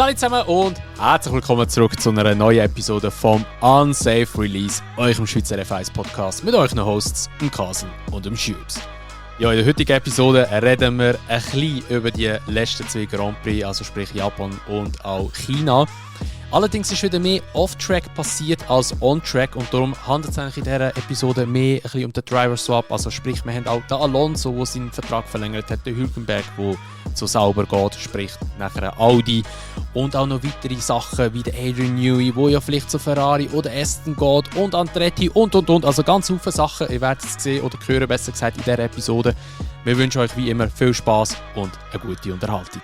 Salut zusammen und herzlich willkommen zurück zu einer neuen Episode vom Unsafe Release, eurem Schweizer F1 Podcast mit euren Hosts, dem Kasel und dem Schübs. Ja, in der heutigen Episode reden wir ein bisschen über die letzten zwei Grand Prix, also sprich Japan und auch China. Allerdings ist wieder mehr Off-Track passiert als On-Track und darum handelt es eigentlich in dieser Episode mehr ein bisschen um den Driver-Swap. Also sprich, wir haben auch den Alonso, der seinen Vertrag verlängert hat, den Hülkenberg, der so sauber geht, sprich nachher Audi. Und auch noch weitere Sachen wie der Adrian Newey, der ja vielleicht zu Ferrari oder Aston geht und Andretti und. Also ganz viele Sachen, ihr werdet es sehen oder hören, besser gesagt, in dieser Episode. Wir wünschen euch wie immer viel Spass und eine gute Unterhaltung.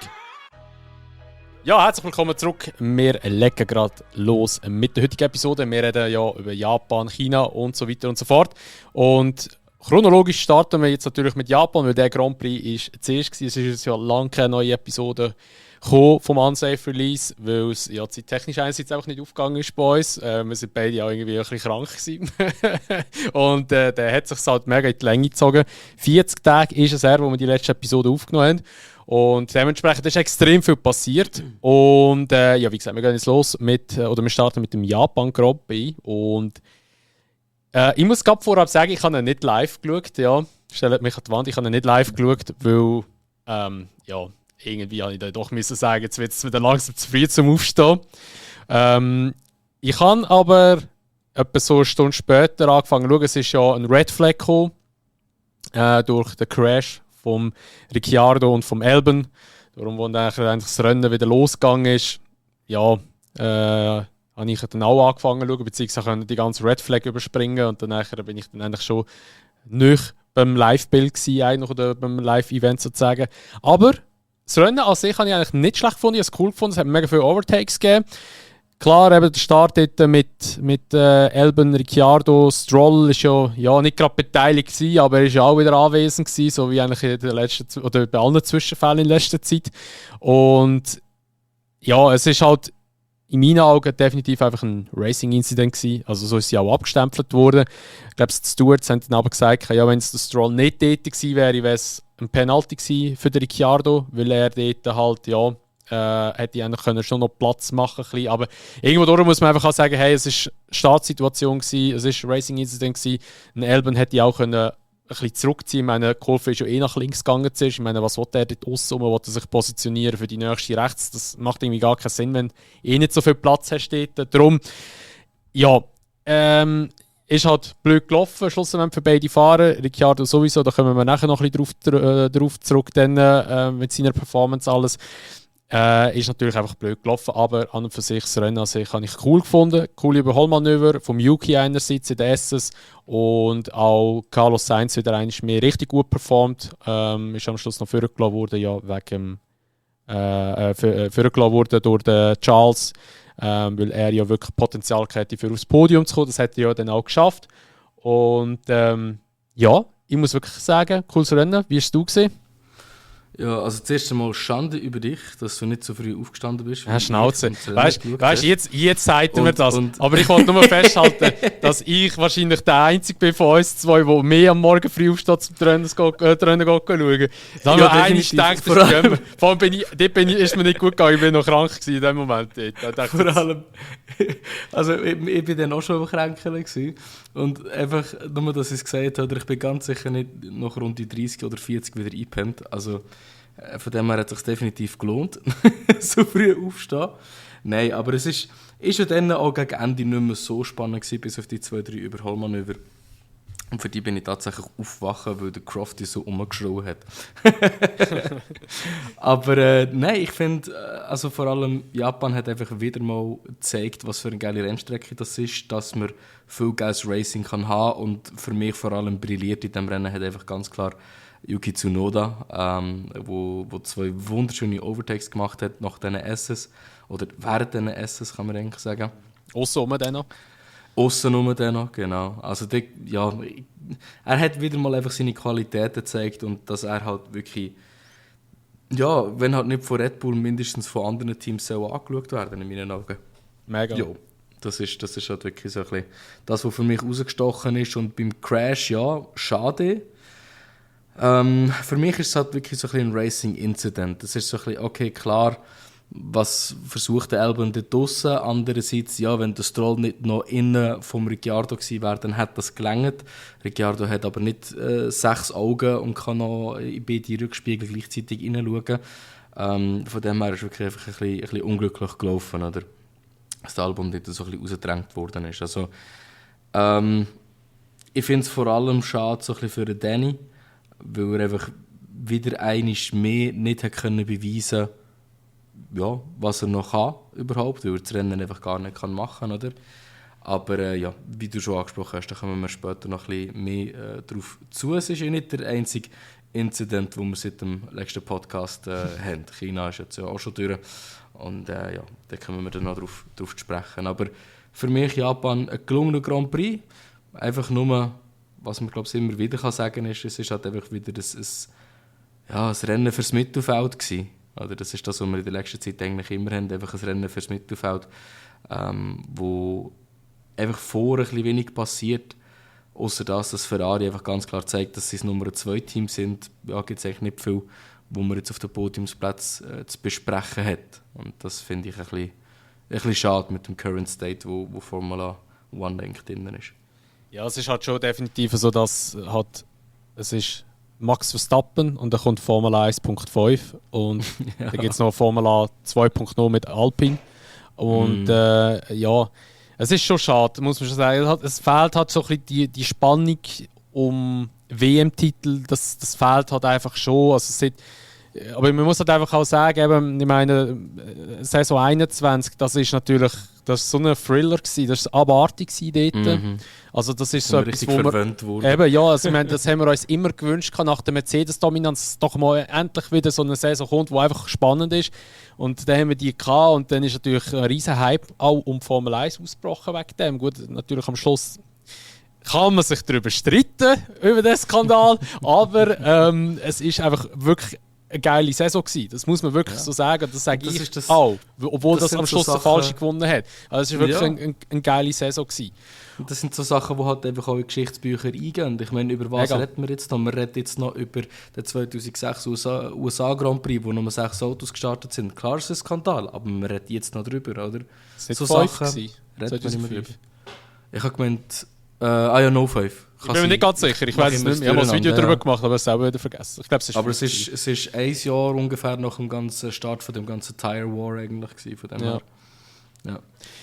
Ja, herzlich willkommen zurück. Wir legen gerade los mit der heutigen Episode. Wir reden ja über Japan, China und so weiter und so fort. Und chronologisch starten wir jetzt natürlich mit Japan, weil der Grand Prix ist zuerst gewesen. Es ist jetzt ja lange keine neue Episode vom Unsafe Release, weil es ja zeittechnisch einerseits einfach nicht aufgegangen ist bei uns. Wir sind beide auch irgendwie ein bisschen krank gewesen. Und der hat sich halt mega in die Länge gezogen. 40 Tage ist es her, wo wir die letzte Episode aufgenommen haben. Und dementsprechend ist extrem viel passiert. Und ja, wie gesagt, wir gehen jetzt los wir starten mit dem Japan Grand Prix. Und ich muss gerade vorab sagen, ich habe ihn nicht live geschaut. Ja, stellt mich an die Wand, ich habe ihn nicht live geschaut, weil ja, irgendwie habe ich dann doch müssen sagen, jetzt wird es wieder langsam zu früh zum Aufstehen. Ich habe aber etwa so eine Stunde später angefangen zu schauen. Es ist ja ein Red Flag gekommen, durch den Crash vom Ricciardo und vom Albon. Darum, wo dann eigentlich das Rennen wieder losgegangen ist, ja, habe ich dann auch angefangen zu schauen, beziehungsweise die ganze Red Flag überspringen und dann bin ich dann eigentlich schon nicht beim Live-Bild gewesen, oder beim Live-Event sozusagen. Aber das Rennen an sich habe ich eigentlich nicht schlecht gefunden, ich habe es cool gefunden, es hat mega viele Overtakes gegeben. Klar, eben der Start dort mit Albon, Ricciardo, Stroll ist ja nicht gerade beteiligt gewesen, aber er ist ja auch wieder anwesend gewesen, so wie eigentlich in der letzten, oder bei allen Zwischenfällen in letzter Zeit. Und ja, es ist halt in meinen Augen definitiv einfach ein Racing-Incident gewesen. Also so ist sie auch abgestempelt worden. Ich glaube, die Stewards haben dann aber gesagt, ja, wenn es der Stroll nicht dort gewesen wäre, wäre es ein Penalty gewesen für den Ricciardo, weil er dort halt, ja, hätte ich eigentlich schon noch Platz machen können. Aber irgendwo durch muss man einfach auch sagen, hey, es war eine Startsituation gewesen, es war ein Racing-Incident gewesen. Ein Albon hätte auch ein bisschen zurückziehen. Ich meine, Kurve ist ja nach links gegangen. Ich meine, was will er dort aussen? Will er sich positionieren für die nächste rechts? Das macht irgendwie gar keinen Sinn, wenn du nicht so viel Platz hast dort. Darum, ja, ist halt blöd gelaufen, schlussendlich für beide Fahrer. Ricciardo sowieso, da kommen wir nachher noch ein bisschen drauf zurück, dann, mit seiner Performance alles. Ist natürlich einfach blöd gelaufen, aber an und für sich das Rennen an sich habe ich cool gefunden. Coole Überholmanöver vom Yuki einerseits in der SS und auch Carlos Sainz wieder eigentlich mehr richtig gut performt. Ist am Schluss noch vorgelassen worden, ja, vorgelassen worden durch den Charles, weil er ja wirklich Potenzial hatte, für aufs Podium zu kommen. Das hat er ja dann auch geschafft. Und ja, ich muss wirklich sagen, cooles Rennen. Wie hast du gesehen? Ja, also zuerst einmal Schande über dich, dass du nicht so früh aufgestanden bist. Ja, Schnauze. Weißt du, jetzt sagt er mir das. Aber ich wollte nur festhalten, dass ich wahrscheinlich der Einzige bin von uns zwei, der mehr am Morgen früh aufsteht, zum Rennen schauen. Das haben wir eigentlich gedacht, vor allem ist mir nicht gut gegangen, ich war noch krank gewesen in dem Moment. Vor allem, also ich bin dann auch schon kränkeln gewesen. Und einfach, nur dass ich es gesagt habe, ich bin ganz sicher nicht noch rund die 30 oder 40 wieder eingepennt. Also von dem her hat es sich definitiv gelohnt, so früh aufzustehen. Nein, aber es ist ja dann auch gegen Ende nicht mehr so spannend gewesen, bis auf die 2-3 Überholmanöver. Und für die bin ich tatsächlich aufgewacht, weil der Crofty so rumgeschrien hat. Aber nein, ich finde, also vor allem Japan hat einfach wieder mal gezeigt, was für eine geile Rennstrecke das ist, dass man viel geiles Racing kann haben. Und für mich vor allem brilliert in diesem Rennen hat einfach ganz klar Yuki Tsunoda, wo zwei wunderschöne Overtakes gemacht hat nach diesen SS. Oder während diesen SS, kann man eigentlich sagen. Aussuchen dann noch. Aussenrum dann noch, genau. Also ja, er hat wieder mal einfach seine Qualitäten gezeigt und dass er halt wirklich, ja, wenn halt nicht von Red Bull, mindestens von anderen Teams soll angeschaut werden, in meinen Augen. Mega. Ja, das ist halt wirklich so ein bisschen das, was für mich rausgestochen ist. Und beim Crash, ja, schade. Für mich ist es halt wirklich so ein bisschen ein Racing-Incident. Das ist so ein bisschen, okay, klar, was versucht der Albon dort draussen. Andererseits, ja, wenn der Stroll nicht noch innen vom Ricciardo gewesen wäre, dann hätte das gelangt. Ricciardo hat aber nicht 6 Augen und kann noch in beide Rückspiegel gleichzeitig hineinschauen. Von dem her ist wirklich einfach ein bisschen unglücklich gelaufen, oder? Dass der Albon dort so ein bisschen rausgedrängt worden ist. Also, ich finde es vor allem schade so ein bisschen für den Danny, weil er einfach wieder einmal mehr nicht hat können beweisen, ja, was er noch kann überhaupt, weil er das Rennen einfach gar nicht machen kann, oder? Aber ja, wie du schon angesprochen hast, da kommen wir später noch ein bisschen mehr darauf zu. Es ist ja nicht der einzige Incident, den wir seit dem letzten Podcast haben. China ist jetzt ja auch schon durch und ja, da kommen wir dann noch drauf zu sprechen. Aber für mich Japan ein gelungener Grand Prix. Einfach nur, was man glaube ich immer wieder kann sagen kann, ist, es ist halt einfach wieder ein Rennen fürs Mittelfeld gewesen. Oder das ist das, was wir in der letzten Zeit eigentlich immer haben, einfach ein Rennen fürs Mittelfeld, wo einfach vor ein bisschen wenig passiert, außer dass Ferrari einfach ganz klar zeigt, dass sie das Nummer 2 Team sind. Ja, gibt es eigentlich nicht viel, wo man jetzt auf dem Podiumsplatz zu besprechen hat. Und das finde ich ein bisschen schade mit dem Current State, wo Formula One eigentlich drin ist. Ja, es ist halt schon definitiv so, dass es ist Max Verstappen und dann kommt Formula 1.5 und ja. Dann gibt es noch Formula 2.0 mit Alpine. Und ja, es ist schon schade, muss man schon sagen. Es fehlt halt so ein bisschen die Spannung um WM-Titel, das fehlt halt einfach schon. Also aber man muss halt einfach auch sagen, eben, ich meine, Saison 21, das ist natürlich so ein Thriller gewesen, das war abartig dort. Mhm. Also das ist so etwas, wo wir... Eben, ja, also ich meine, das haben wir uns immer gewünscht, nach der Mercedes-Dominanz doch mal endlich wieder so eine Saison kommt, die einfach spannend ist. Und dann haben wir die gehabt und dann ist natürlich ein riesen Hype auch um Formel 1 ausgebrochen wegen dem. Gut, natürlich am Schluss kann man sich darüber streiten, über den Skandal, aber es ist einfach wirklich eine geile Saison gewesen. Das muss man wirklich so sagen. Das sage ich auch. Obwohl das am Schluss der Falsche gewonnen hat. Also es war wirklich eine geile Saison gewesen. Das sind so Sachen, die halt einfach auch in Geschichtsbücher eingehen. Ich meine, über was reden wir jetzt noch? Wir reden jetzt noch über den 2006 USA Grand Prix, wo nur 6 Autos gestartet sind. Klar ist es ein Skandal, aber wir reden jetzt noch drüber, oder? Das so Sachen reden wir nicht mehr drüber. Ich habe gemeint, ja, no 5. Ich bin mir nicht ganz sicher, ich weiß es nicht mehr. Ich habe ein Video darüber gemacht, aber es selber wieder vergessen. Ich glaube, es ist 1 Jahr ungefähr nach dem ganzen Start von dem ganzen Tire War eigentlich gewesen, von dem her.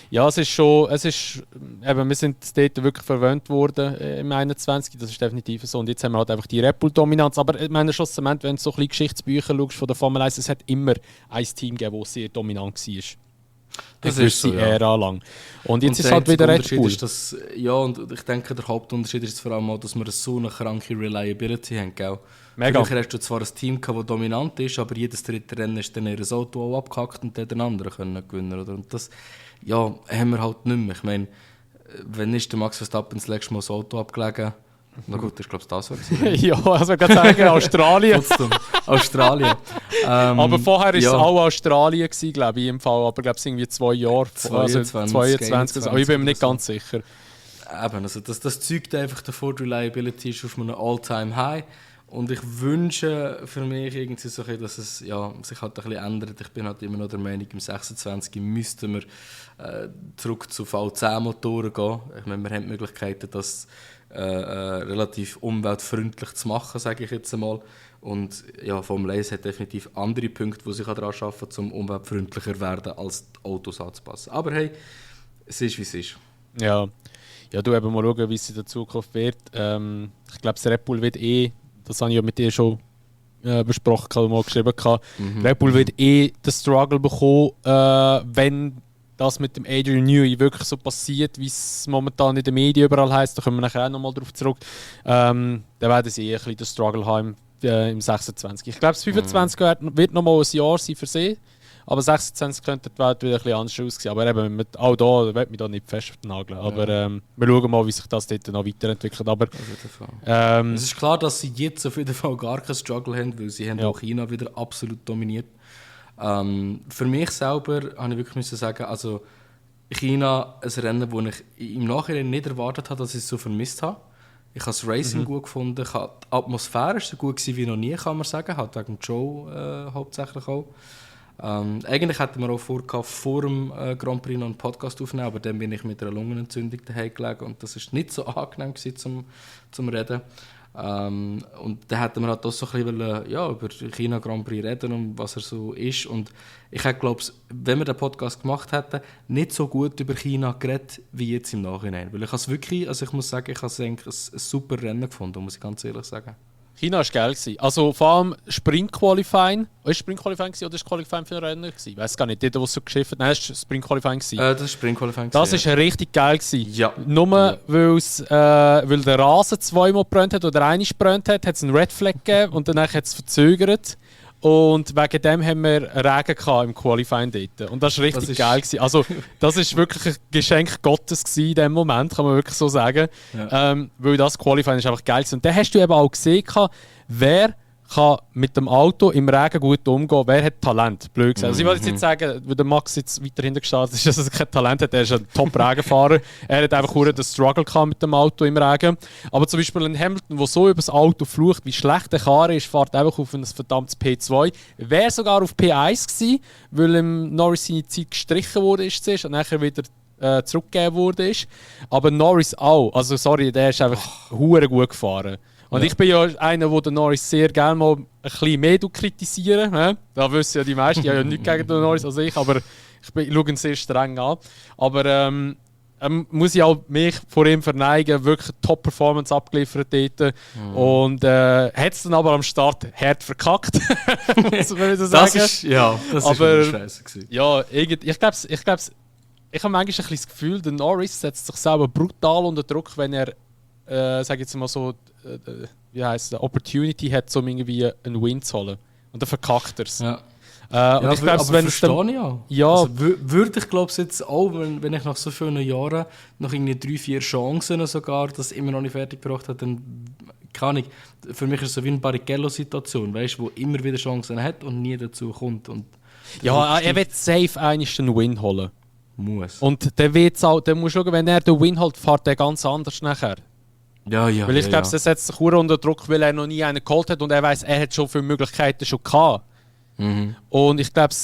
Ja, es ist schon, eben, wir sind dort wirklich verwöhnt worden im 21, das ist definitiv so. Und jetzt haben wir halt einfach die Red Bull-Dominanz. Aber ich meine, schlussendlich, wenn du so ein bisschen Geschichtsbücher schaust von der Formel 1, es hat immer ein Team gegeben, das sehr dominant war. Das ist so, Ära lang. Und jetzt ist es halt wieder Red Bull. Ist das, ja, und ich denke, der Hauptunterschied ist vor allem auch, dass wir so eine kranke Reliability haben, gell? Mega. Früher hast du zwar ein Team gehabt, das dominant ist, aber jedes dritte Rennen ist dann ihr Auto auch abgehackt und den anderen können gewinnen, oder? Und das, ja, haben wir halt nicht mehr. Ich meine, wenn ist der Max Verstappen das letzte Mal das Auto abgelegen? Na gut, ich glaube, das war es. Ja, also ich kann sagen, Australien. Australien. Aber vorher war es auch Australien, glaube ich, im Fall. Aber ich glaube, es irgendwie 2 Jahre. 22. Aber ich bin mir nicht ganz sicher. Eben, also das zeugt einfach davor, die Reliability ist auf einem All-Time-High. Und ich wünsche für mich irgendwie so, dass es sich halt ein bisschen ändert. Ich bin halt immer noch der Meinung, im 26 müssten wir zurück zu V10-Motoren gehen. Ich meine, wir haben die Möglichkeiten, das relativ umweltfreundlich zu machen, sage ich jetzt einmal. Und ja, Formel 1 hat definitiv andere Punkte, die sich daran arbeiten, um umweltfreundlicher zu werden, als die Autos anzupassen. Aber hey, es ist, wie es ist. Ja, du eben mal schauen, wie es in der Zukunft wird. Ich glaube, das Red Bull wird das habe ich ja mit dir schon besprochen, oder mal geschrieben. Red Bull wird den Struggle bekommen, wenn das mit dem Adrian Newey wirklich so passiert, wie es momentan in den Medien überall heisst. Da kommen wir nachher auch nochmal drauf zurück. Dann werden sie ein bisschen den Struggle haben im 26. Ich glaube, das 25 wird nochmal ein Jahr sein für sie. Aber 26 könnte die Welt wieder ein bisschen anders aussehen. Aber eben, auch da wird mich da nicht festnageln. Aber wir schauen mal, wie sich das dort noch weiterentwickelt. Aber, es ist klar, dass sie jetzt auf jeden Fall gar keinen Struggle haben, weil sie haben auch China wieder absolut dominiert. Für mich selber habe ich wirklich sagen, also China, ein Rennen, das ich im Nachhinein nicht erwartet habe, dass ich es so vermisst habe. Ich habe das Racing gut gefunden, die Atmosphäre war so gut wie noch nie, kann man sagen, halt wegen Joe hauptsächlich auch. Eigentlich hatten wir auch vor dem Grand Prix noch einen Podcast aufnehmen, aber dann bin ich mit einer Lungenentzündung daheim gelegen und das war nicht so angenehm zum Reden. Und dann hätten wir halt auch so ein bisschen über China Grand Prix reden und was er so ist. Und ich glaube, wenn wir den Podcast gemacht hätten, nicht so gut über China geredet wie jetzt im Nachhinein. Weil ich habe es wirklich, also ich muss sagen, ich habe es eigentlich ein super Rennen gefunden, muss ich ganz ehrlich sagen. China war geil. Also vor allem Sprint-Qualifying. War es Sprint-Qualifying oder war es Qualifying für ein Rennen? Ich weiß gar nicht, der, der es so geschifft hat. Nein, es war Sprint-Qualifying. Das war Sprint-Qualifying. Das war richtig geil. Ja. Nur weil der Rasen zweimal gebrannt hat oder einmal gebrannt hat, hat es einen Red Flag gegeben und danach hat es verzögert. Und wegen dem haben wir Regen im Qualifying dort. Und das war richtig geil. Also, das war wirklich ein Geschenk Gottes in diesem Moment, kann man wirklich so sagen. Ja. Weil das Qualifying ist einfach geil. Und dann hast du eben auch gesehen, wer kann mit dem Auto im Regen gut umgehen, wer hat Talent, blöd gesagt. Also ich will jetzt nicht sagen, weil der Max jetzt weiter hinten gestartet ist, dass er kein Talent hat, er ist ein Top-Regenfahrer. Er hat einfach den Struggle gehabt mit dem Auto im Regen. Aber zum Beispiel ein Hamilton, der so über das Auto flucht, wie schlecht der Karre ist, fährt einfach auf ein verdammtes P2. Wäre sogar auf P1 gewesen, weil im Norris seine Zeit gestrichen wurde und nachher wieder zurückgegeben wurde. Aber Norris auch. Also sorry, der ist einfach hure gut gefahren. Und ich bin ja einer, der den Norris sehr gerne mal ein bisschen mehr kritisieren. Da wissen ja die meisten, ich habe ja nichts gegen den Norris als ich, aber ich schaue ihn sehr streng an. Aber muss ich auch mich vor ihm verneigen, wirklich eine Top-Performance abgeliefert dort. Und hat es dann aber am Start hart verkackt. Muss man so sagen. Das war scheiße gewesen. Ja, ich glaube, ich habe manchmal ein bisschen das Gefühl, der Norris setzt sich selber brutal unter Druck, wenn er sag jetzt mal so, Opportunity hat, um irgendwie einen Win zu holen. Und dann verkackt er es. Ja. Und ich glaube, wenn es dann, ja. Also, würde ich glaube jetzt auch, wenn ich nach so vielen Jahren noch irgendwie 3-4 Chancen sogar das immer noch nicht fertig gebracht habe, dann kann ich. Für mich ist es so wie eine Barrichello-Situation, weißt, wo immer wieder Chancen hat und nie dazu kommt. Und ja, er wird safe einen Win holen. Muss. Und der wird auch, der muss schauen, wenn er den Win holt, fährt er ganz anders nachher. Ja. Weil ich glaube, er setzt sich unter Druck, weil er noch nie einen geholt hat und er weiß, er hat schon viele Möglichkeiten schon gehabt. Und ich glaube,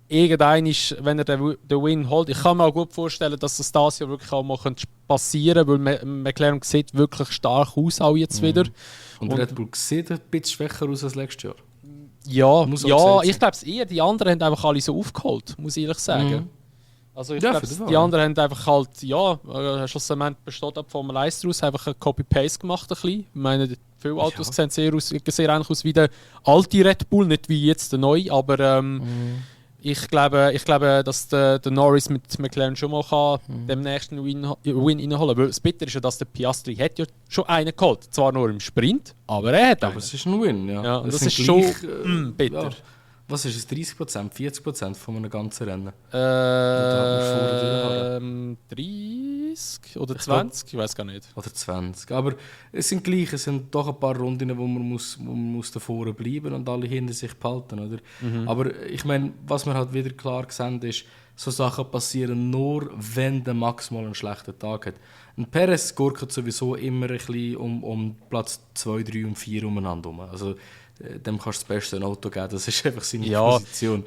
irgendwann ist, wenn er den Win holt, ich kann mir auch gut vorstellen, dass das Jahr wirklich auch mal passieren könnte, weil McLaren sieht wirklich stark aus, auch jetzt wieder. Und Red Bull sieht ein bisschen schwächer aus als letztes Jahr. Ja, ich glaube es eher. Die anderen haben einfach alle so aufgeholt, muss ich ehrlich sagen. Also ich glaube, die anderen haben einfach halt, schlussendlich besteht ab Formel 1 daraus, einfach ein Copy-Paste gemacht ein bisschen. Ich meine, viele Autos sehen sehr ähnlich aus wie der alte Red Bull, nicht wie jetzt der neue, aber ich glaube, dass der Norris mit McLaren schon mal kann, dem nächsten Win reinholen kann. Das Bittere ist ja, dass der Piastri hat ja schon einen geholt, zwar nur im Sprint, aber er hat einen. Aber es ist ein Win, ja. Und das ist schon bitter. Ja. Was ist es, 30%, 40% von einem ganzen Rennen? 30 oder 20? Ich weiß gar nicht. Oder 20. Aber es sind doch ein paar Runden, wo man muss davor bleiben und alle hinter sich behalten. Oder? Aber ich meine, was wir halt wieder klar sehen, ist, so Sachen passieren nur, wenn der Max mal einen schlechten Tag hat. Ein Perez gurkt sowieso immer ein bisschen um Platz 2, 3 und 4 umeinander. Also, dem kannst du das beste Auto geben, das ist einfach seine Position.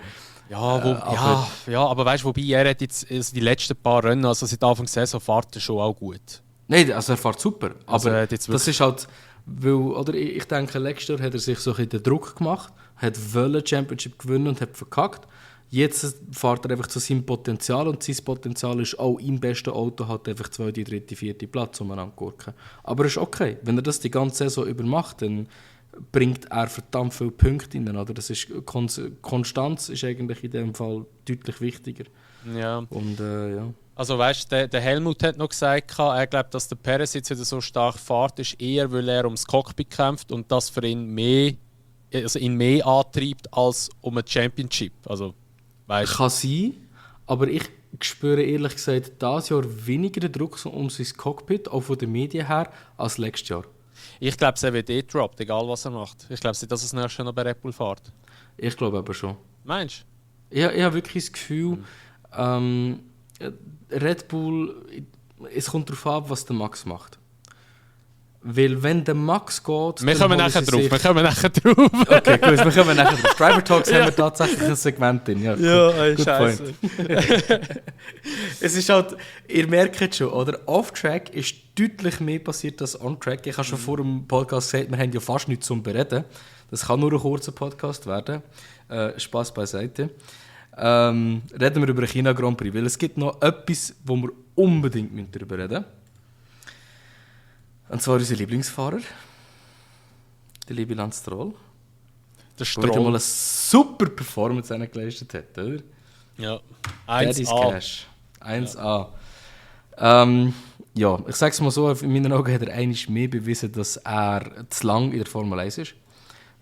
Aber weißt du, wobei er hat jetzt die letzten paar Rennen, also seit Anfang der Saison, fährt er schon auch gut. Nein, also er fährt super. Also aber das ist halt, weil, oder ich denke, letztes Jahr hat er sich so ein bisschen den Druck gemacht, hat wollen Championship gewinnen und hat verkackt. Jetzt fährt er einfach zu seinem Potenzial und sein Potenzial ist auch im besten Auto hat einfach 2., 3., 4. Platz umeinander gurken. Aber es ist okay, wenn er das die ganze Saison über macht, dann bringt er verdammt viele Punkte rein. Oder? Das ist, Konstanz ist eigentlich in dem Fall deutlich wichtiger. Ja. Und, Also weißt du, der Helmut hat noch gesagt, er glaubt, dass der Perez jetzt wieder so stark fährt, ist eher, weil er ums Cockpit kämpft und das für ihn mehr antreibt als um ein Championship. Also, weißt? Kann sein, aber ich spüre ehrlich gesagt dieses Jahr weniger den Druck um sein Cockpit, auch von den Medien her, als letztes Jahr. Ich glaube, er wird droppt, egal was er macht. Ich glaube nicht, dass es nächstes Jahr noch bei Red Bull fährt. Ich glaube aber schon. Meinst du? Ich habe wirklich das Gefühl, Red Bull, es kommt darauf an, was der Max macht. Weil wenn der Max geht... Wir kommen nachher drauf. Okay, gut, wir kommen nachher drauf. Driver Talks haben wir tatsächlich ein Segment drin. Ja, cool. Scheiße. Es ist halt, ihr merkt schon, oder? Off-Track ist deutlich mehr passiert als On-Track. Ich habe schon vor dem Podcast gesagt, wir haben ja fast nichts zum Bereden. Das kann nur ein kurzer Podcast werden. Spaß beiseite. Reden wir über den China Grand Prix, weil es gibt noch etwas, wo wir unbedingt darüber reden müssen. Und zwar unser Lieblingsfahrer, der liebe Lance Stroll. Der Der wieder mal eine super Performance geleistet hat, oder? Ja. Daddy's 1A. Cash. 1A. Ja, ich sage es mal so, in meinen Augen hat er einmal mehr bewiesen, dass er zu lang in der Formel 1 ist.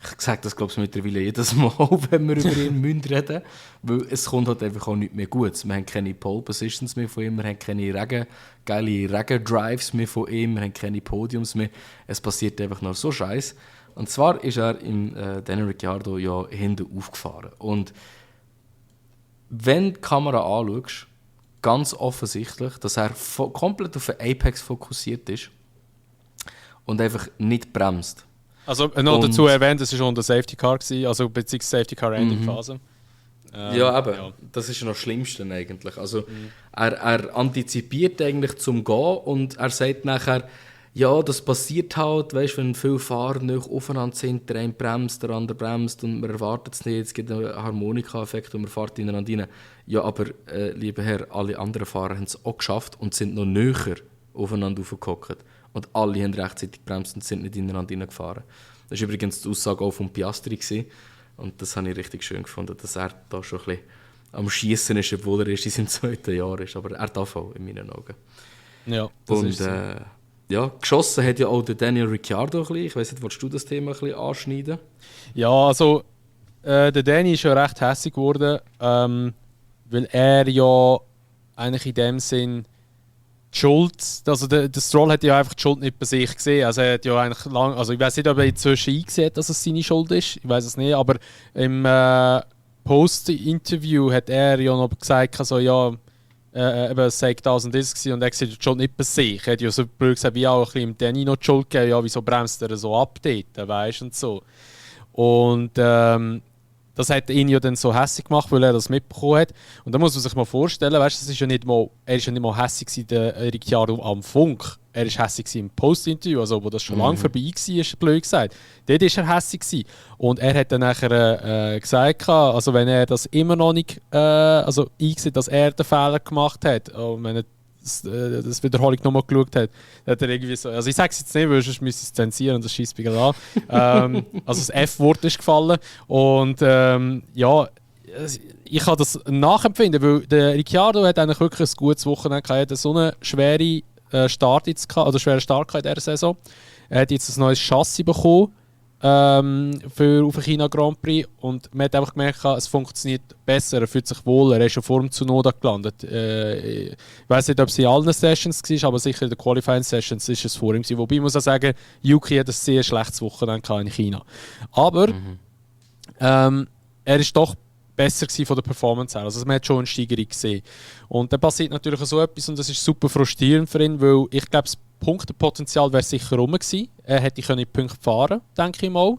Ich sage das, glaube ich, mittlerweile jedes Mal, wenn wir über ihn reden müssen, weil es kommt halt einfach auch nicht mehr gut. Wir haben keine Pole Positions mehr von ihm, wir haben keine geile Regen-Drives mehr von ihm, wir haben keine Podiums mehr. Es passiert einfach nur so Scheiß. Und zwar ist er im Daniel Ricciardo ja hinten aufgefahren. Und wenn du die Kamera anschaust, ganz offensichtlich, dass er komplett auf den Apex fokussiert ist und einfach nicht bremst. Also noch dazu erwähnt, es war schon der Safety Car, also beziehungsweise Safety Car Ending Phase. Ja, eben. Ja. Das ist ja noch das Schlimmste eigentlich. Also er antizipiert eigentlich zum Gehen und er sagt nachher, ja, das passiert halt, weißt, wenn viele Fahrer nicht aufeinander sind, der eine bremst, der andere bremst und man erwartet es nicht, es gibt einen Harmonika-Effekt und man fährt ineinander rein. Ja, aber, lieber Herr, alle anderen Fahrer haben es auch geschafft und sind noch näher aufeinander aufgehockt. Und alle haben rechtzeitig gebremst und sind nicht ineinander reingefahren. Das war übrigens die Aussage auch von Piastri gewesen. Und das habe ich richtig schön gefunden, dass er da schon ein bisschen am Schießen ist, obwohl er erst in seinem 2. Jahr ist. Aber er darf auch, in meinen Augen. Ja, das und ist so. ja, geschossen hat ja auch der Daniel Ricciardo ein bisschen. Ich weiss nicht, willst du das Thema ein bisschen anschneiden? Ja, also der Danny ist ja recht hässlich geworden, weil er ja eigentlich in dem Sinn die Schuld, also der Stroll hat ja einfach die Schuld nicht bei sich gesehen. Also er hat ja eigentlich lang, also ich weiß nicht, ob er inzwischen eingesehen hat, dass es seine Schuld ist. Ich weiß es nicht, aber im Post-Interview hat er ja noch gesagt, also ja, es sei das und das gewesen, und er sieht die Schuld nicht bei sich. Er hat ja so blöd gesagt, wie auch ein bisschen im Danny noch die Schuld gegeben, ja, wieso bremst er so ab dort, weißt und so. Und das hat ihn ja dann so hässlich gemacht, weil er das mitbekommen hat. Und da muss man sich mal vorstellen, weißt, er ist ja nicht mal hässlich der Ricciardo am Funk. Er war hässlich im Post-Interview, also wo das schon lange vorbei war, ist blöd gesagt. Dort war er hässlich. Und er hat dann nachher gesagt, also wenn er das immer noch nicht eingesehen, dass er den Fehler gemacht hat, und wenn er das Wiederholung nochmal geschaut hat er irgendwie so, also ich sage es jetzt nicht, weil sonst müsste ich es zensieren, das schießt mich an. Also das F-Wort ist gefallen und ja, ich kann das nachempfinden, weil der Ricciardo hat eigentlich wirklich ein gutes Wochenende gehabt. Er hat so eine schwere Start jetzt gehabt, oder schweren Start in dieser Saison. Er hat jetzt ein neues Chassis bekommen für auf den China Grand Prix und man hat einfach gemerkt, es funktioniert besser, er fühlt sich wohler, er ist schon vor dem Tsunoda gelandet. Ich weiß nicht, ob es in allen Sessions war, aber sicher in den Qualifying Sessions ist es vor ihm gewesen. Wobei ich muss auch sagen, Yuki hat ein sehr schlechtes Wochenende in China. Aber er ist doch besser gewesen von der Performance her. Also man hat schon eine Steigerung gesehen. Und dann passiert natürlich so etwas und das ist super frustrierend für ihn, weil ich glaube, das Punktepotenzial wäre sicher rum gewesen. Er hätte in die Punkte fahren, denke ich mal.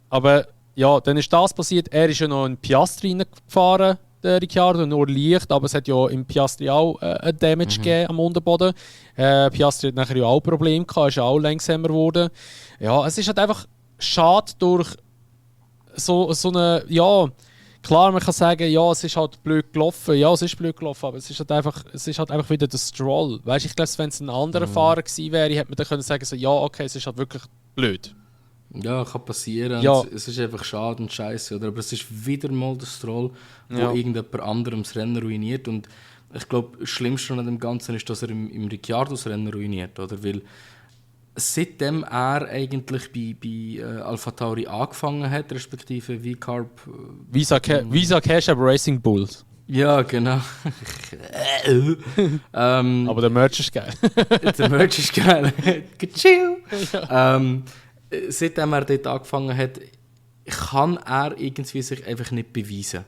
Aber ja, dann ist das passiert. Er ist ja noch in Piastri reingefahren, der Ricciardo, nur leicht, aber es hat ja im Piastri auch ein Damage gegeben am Unterboden. Piastri hat nachher ja auch Probleme gehabt, ist ja auch langsamer geworden. Ja, es ist halt einfach schade durch so eine, ja, klar, man kann sagen, ja, es ist halt blöd gelaufen. Ja, es ist blöd gelaufen, aber es ist halt einfach wieder der Stroll. Weißt, ich glaube, wenn es ein anderer Fahrer gewesen wäre, hätte man dann können sagen, so, ja, okay, es ist halt wirklich blöd. Ja, kann passieren. Ja. Es ist einfach schade und scheiße, oder? Aber es ist wieder mal der Stroll, der irgendjemand anderem das Rennen ruiniert. Und ich glaube, das Schlimmste an dem Ganzen ist, dass er im Ricciardo das Rennen ruiniert, oder? Weil seitdem er eigentlich bei AlphaTauri angefangen hat, respektive V-Carb... Visa Cash aber Racing Bulls. Ja, genau. Aber der Merch ist geil. Der Merch ist geil. Chill. Ja. Seitdem er dort angefangen hat, kann er irgendwie sich einfach nicht beweisen.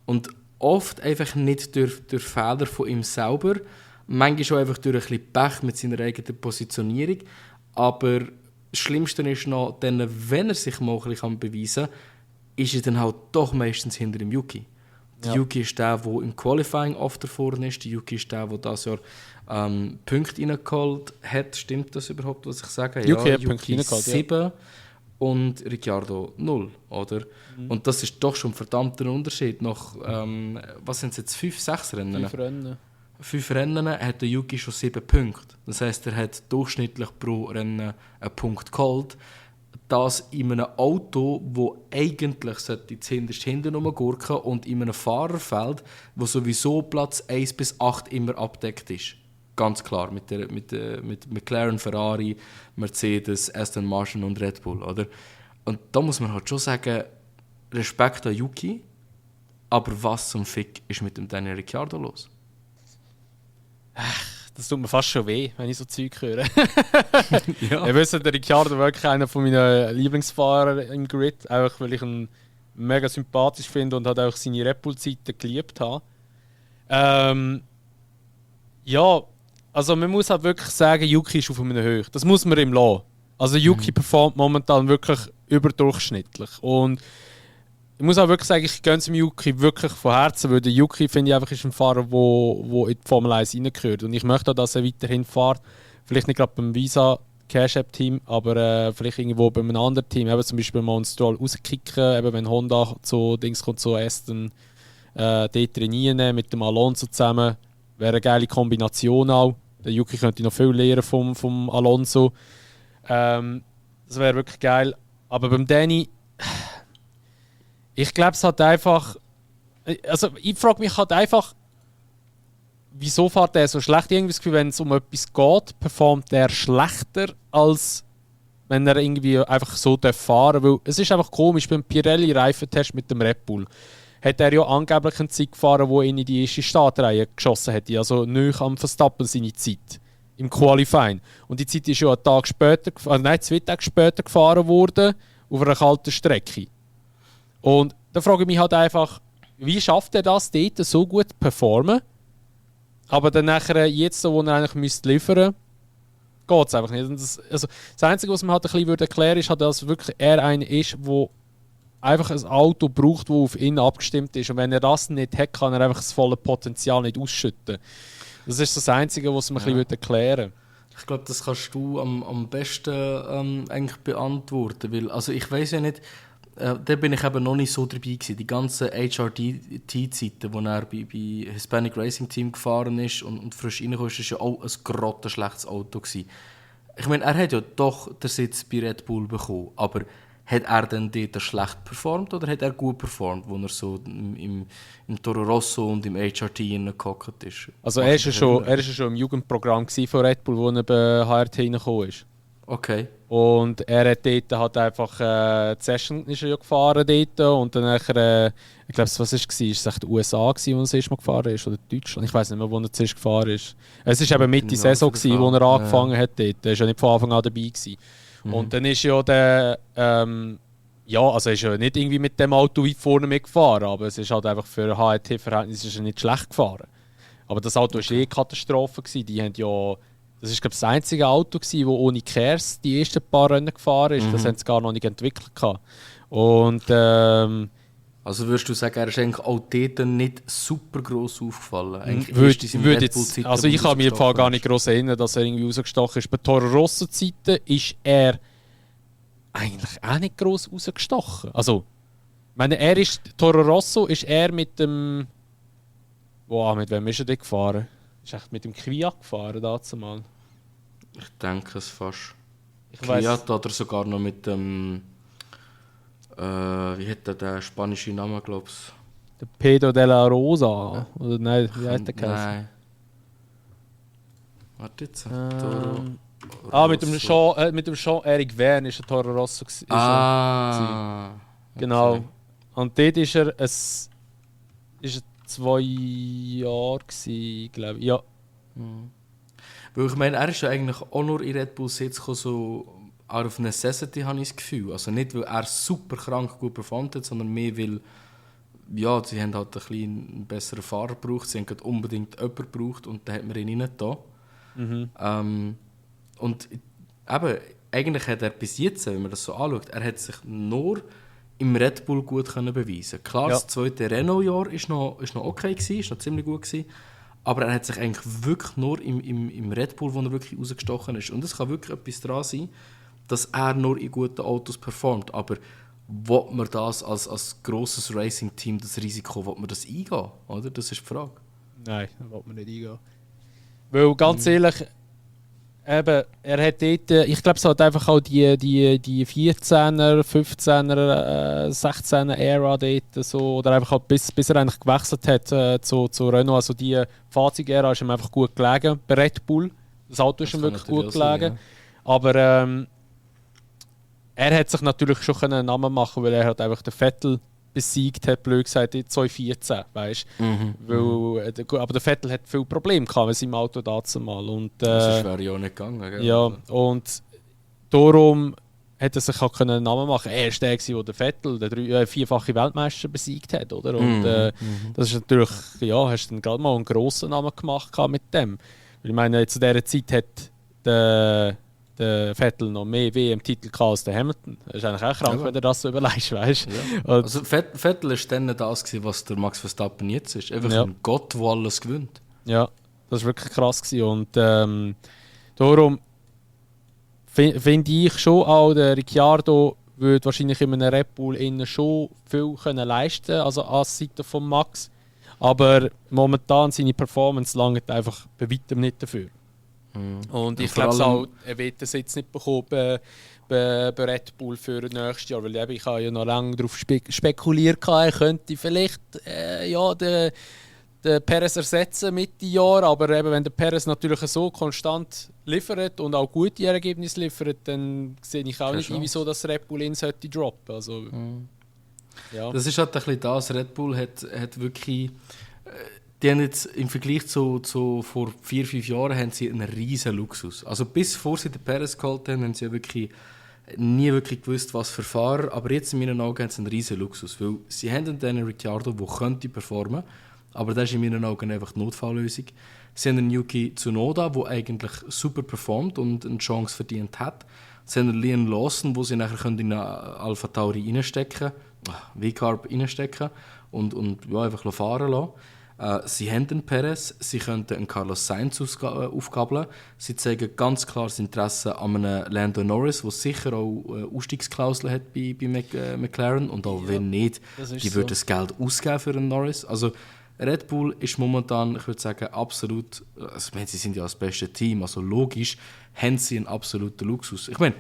Und oft einfach nicht durch Fehler von ihm selber, Manchmal schon einfach durch ein bisschen Pech mit seiner eigenen Positionierung. Aber das Schlimmste ist noch, dann, wenn er sich mal ein bisschen beweisen kann, ist er dann halt doch meistens hinter dem Yuki. Der Yuki ist der im Qualifying oft davor ist. Der Yuki ist der dieses Jahr Punkte reingeholt hat. Stimmt das überhaupt, was ich sage? Yuki hat Punkte reingeholt, 7 und Ricciardo 0, oder? Und das ist doch schon ein verdammter Unterschied. Nach, was sind es jetzt, 5, 6 Rennen? 5 Rennen hat der Yuki schon 7 Punkte. Das heisst, er hat durchschnittlich pro Rennen einen Punkt geholt. Das in einem Auto, das eigentlich zuhinterst hinten rumgurken und in einem Fahrerfeld, wo sowieso Platz 1 bis 8 immer abdeckt ist. Ganz klar, mit McLaren, Ferrari, Mercedes, Aston Martin und Red Bull. Oder? Und da muss man halt schon sagen, Respekt an Yuki, aber was zum Fick ist mit dem Daniel Ricciardo los? Das tut mir fast schon weh, wenn ich so Zeug höre. Ja. Ihr wisst, der Ricciardo ist wirklich einer meiner Lieblingsfahrer im Grid, einfach weil ich ihn mega sympathisch finde und halt auch seine Red Bull-Zeiten geliebt habe. Ja, also man muss halt wirklich sagen, Yuki ist auf einer Höhe. Das muss man ihm lassen. Also Yuki performt momentan wirklich überdurchschnittlich. Und ich muss auch wirklich sagen, ich gönne es dem Yuki wirklich von Herzen, weil der Yuki, finde ich, einfach ist ein Fahrer, der in die Formel 1 reingehört. Und ich möchte auch, dass er weiterhin fährt. Vielleicht nicht gerade beim Visa Cash App Team, aber vielleicht irgendwo bei einem anderen Team. Eben zum Beispiel mal einen Stroll rauskicken, eben wenn Honda zu Dings kommt, so Aston dort trainieren mit dem Alonso zusammen. Wäre eine geile Kombination auch. Der Yuki könnte noch viel lernen vom Alonso. Das wäre wirklich geil. Aber beim Danny, ich glaube, es hat einfach. Also, ich frage mich halt einfach, wieso fährt er so schlecht? Irgendwie das Gefühl, wenn es um etwas geht, performt er schlechter, als wenn er irgendwie einfach so fahren darf. Weil es ist einfach komisch, beim Pirelli-Reifentest mit dem Red Bull hat er ja angeblich eine Zeit gefahren, die ihn in die erste Startreihe geschossen hätte. Also nicht am Verstappen seine Zeit im Qualifying. Und die Zeit ist ja einen Tag später, 2 Tage später gefahren worden, auf einer kalten Strecke. Und da frage ich mich halt einfach, wie schafft er das, dort so gut zu performen? Aber dann nachher, jetzt, wo er eigentlich liefern müsste, geht es einfach nicht. Und das Einzige, was man halt ein bisschen erklären würde, ist, halt, dass wirklich er einer ist, der einfach ein Auto braucht, das auf ihn abgestimmt ist. Und wenn er das nicht hat, kann er einfach das volle Potenzial nicht ausschütten. Das ist das Einzige, was man ein bisschen erklären würde. Ich glaube, das kannst du am besten eigentlich beantworten. Weil, also ich weiß ja nicht, da bin ich eben noch nicht so dabei gewesen. Die ganzen HRT-Zeiten, wo er bei Hispanic Racing Team gefahren ist und frisch reingekommen ist, war ja auch ein grottenschlechtes Auto gewesen. Ich meine, er hat ja doch den Sitz bei Red Bull bekommen, aber hat er dann dort schlecht performt oder hat er gut performt, wo er so im Toro Rosso und im HRT hineingehockt ist? Also er war ja schon im Jugendprogramm von Red Bull, wo er bei HRT hineingekommen ist. Okay. Und er hat dort halt einfach die Session ist er ja gefahren dort und dann nachher, ich glaube, was war es? Ist es die USA, wo er das erste Mal gefahren ist, oder Deutschland? Ich weiß nicht mehr, wo er zuerst gefahren ist. Es war eben Mitte Saison, wo er angefangen hat dort. Er war ja nicht von Anfang an dabei gewesen. Und dann ist ja der, also ist ja nicht irgendwie mit dem Auto weit vorne mitgefahren, aber es ist halt einfach für HRT-Verhältnisse nicht schlecht gefahren. Aber das Auto war Katastrophe gewesen. Die haben ja, das ist glaube ich das einzige Auto gewesen, das ohne Kers die ersten paar Rennen gefahren ist. Das haben sie gar noch nicht entwickelt gehabt. Und also würdest du sagen, er ist eigentlich auch dort nicht super gross aufgefallen? Ich kann mir gar nicht gross erinnern, dass er irgendwie rausgestochen ist. Bei Toro Rosso Zeiten ist er eigentlich auch nicht gross rausgestochen. Also, ich meine, Toro Rosso ist er mit dem. Mit wem ist er denn gefahren? Ist er mit dem Kwiat gefahren dazumal? Ich denke es fast. Kwiat oder sogar noch mit dem. Wie hat der spanische Name, glaube ich? Der Pedro de la Rosa? Oder nein, wie heißt der Kerl? Nein. Warte jetzt. Mit dem Jean-Eric Verne ist der Toro Rosso. Genau. Okay. Und dort ist er 2 Jahre gewesen, glaube ich. Ja. Weil ich meine, er ist ja eigentlich auch nur in Red Bull Sitz so auf Necessity, habe ich das Gefühl. Also nicht, weil er super krank gut performt hat, sondern mehr, weil ja, sie haben halt ein bisschen einen besseren Fahrer gebraucht, sie haben gerade unbedingt jemanden gebraucht und dann hat man ihn rein da. Und eben, eigentlich hat er bis jetzt, wenn man das so anschaut, er hat sich nur im Red Bull gut können beweisen. Klar, das zweite Renault-Jahr ist noch okay gewesen, ist noch ziemlich gut gewesen, aber er hat sich eigentlich wirklich nur im Red Bull, wo er wirklich rausgestochen ist. Und es kann wirklich etwas daran sein, dass er nur in guten Autos performt. Aber will man das als grosses Racing-Team, das Risiko, will man das eingehen? Oder? Das ist die Frage. Nein, das will man nicht eingehen. Weil ganz ehrlich, eben, er hat dort, ich glaube, es hat einfach auch die 14er, 15er, 16er Ära dort so, oder einfach auch bis er eigentlich gewechselt hat zu Renault. Also die Fahrzeugära ist ihm einfach gut gelegen. Bei Red Bull, das Auto ist ihm wirklich gut gelegen. Sein, ja. Aber er hat sich natürlich schon einen Namen machen, weil er hat einfach den Vettel besiegt hat, blöd gesagt, in 2014, weißt du? Aber der Vettel hat viele Probleme gehabt mit seinem Auto dazumal. Und das wäre ja auch nicht gegangen, gell? Ja, und darum hat er sich auch einen Namen machen. Er war der der Vettel, der vierfache Weltmeister, besiegt hat, oder? Und das ist natürlich, ja, hast du dann gerade mal einen grossen Namen gemacht mit dem. Weil ich meine, zu dieser Zeit hat der Vettel noch mehr WM-Titel als der Hamilton. Das ist eigentlich auch krank, wenn du das so überlegst, weißt ja. Also Vettel war dann das, was der Max Verstappen jetzt ist. Einfach ein Gott, der alles gewinnt. Ja, das war wirklich krass gewesen. Und darum finde ich schon auch, der Ricciardo würde wahrscheinlich in einem Red Bull innen schon viel können leisten, also als Seite von Max. Aber momentan seine Performance langt einfach bei weitem nicht dafür. Und ich glaube auch, er wird das jetzt nicht bekommen bei Red Bull für nächstes Jahr, weil ich habe ja noch lange darauf spekuliert, er könnte vielleicht den Perez ersetzen Mitte Jahr, aber eben, wenn der Perez natürlich so konstant liefert und auch gute Ergebnisse liefert, dann sehe ich auch nicht, wieso das Red Bull ihn sollte droppen. Also, ja. Das ist halt ein bisschen das, Red Bull hat wirklich... Die haben jetzt im Vergleich zu vor 4-5 Jahren haben sie einen riesen Luxus. Also bis vor sie den Perez geholt haben sie ja wirklich nie wirklich gewusst, was für Fahrer. Aber jetzt in meinen Augen haben sie einen riesen Luxus. Weil sie haben einen Ricciardo, der könnte performen, aber das ist in meinen Augen einfach die Notfalllösung. Sie haben einen Yuki Tsunoda, der eigentlich super performt und eine Chance verdient hat. Sie haben einen Liam Lawson, wo sie nachher in eine Alpha Tauri reinstecken, V-Carb reinstecken und ja, einfach fahren lassen. Sie haben den Perez, sie könnten einen Carlos Sainz aufgabeln. Sie zeigen ganz klar das Interesse an einem Lando Norris, der sicher auch Ausstiegsklauseln hat bei McLaren. Und auch wenn nicht, die würden das Geld ausgeben für einen Norris. Also Red Bull ist momentan, ich würde sagen, absolut, also, sie sind ja das beste Team, also logisch haben sie einen absoluten Luxus. Ich meine,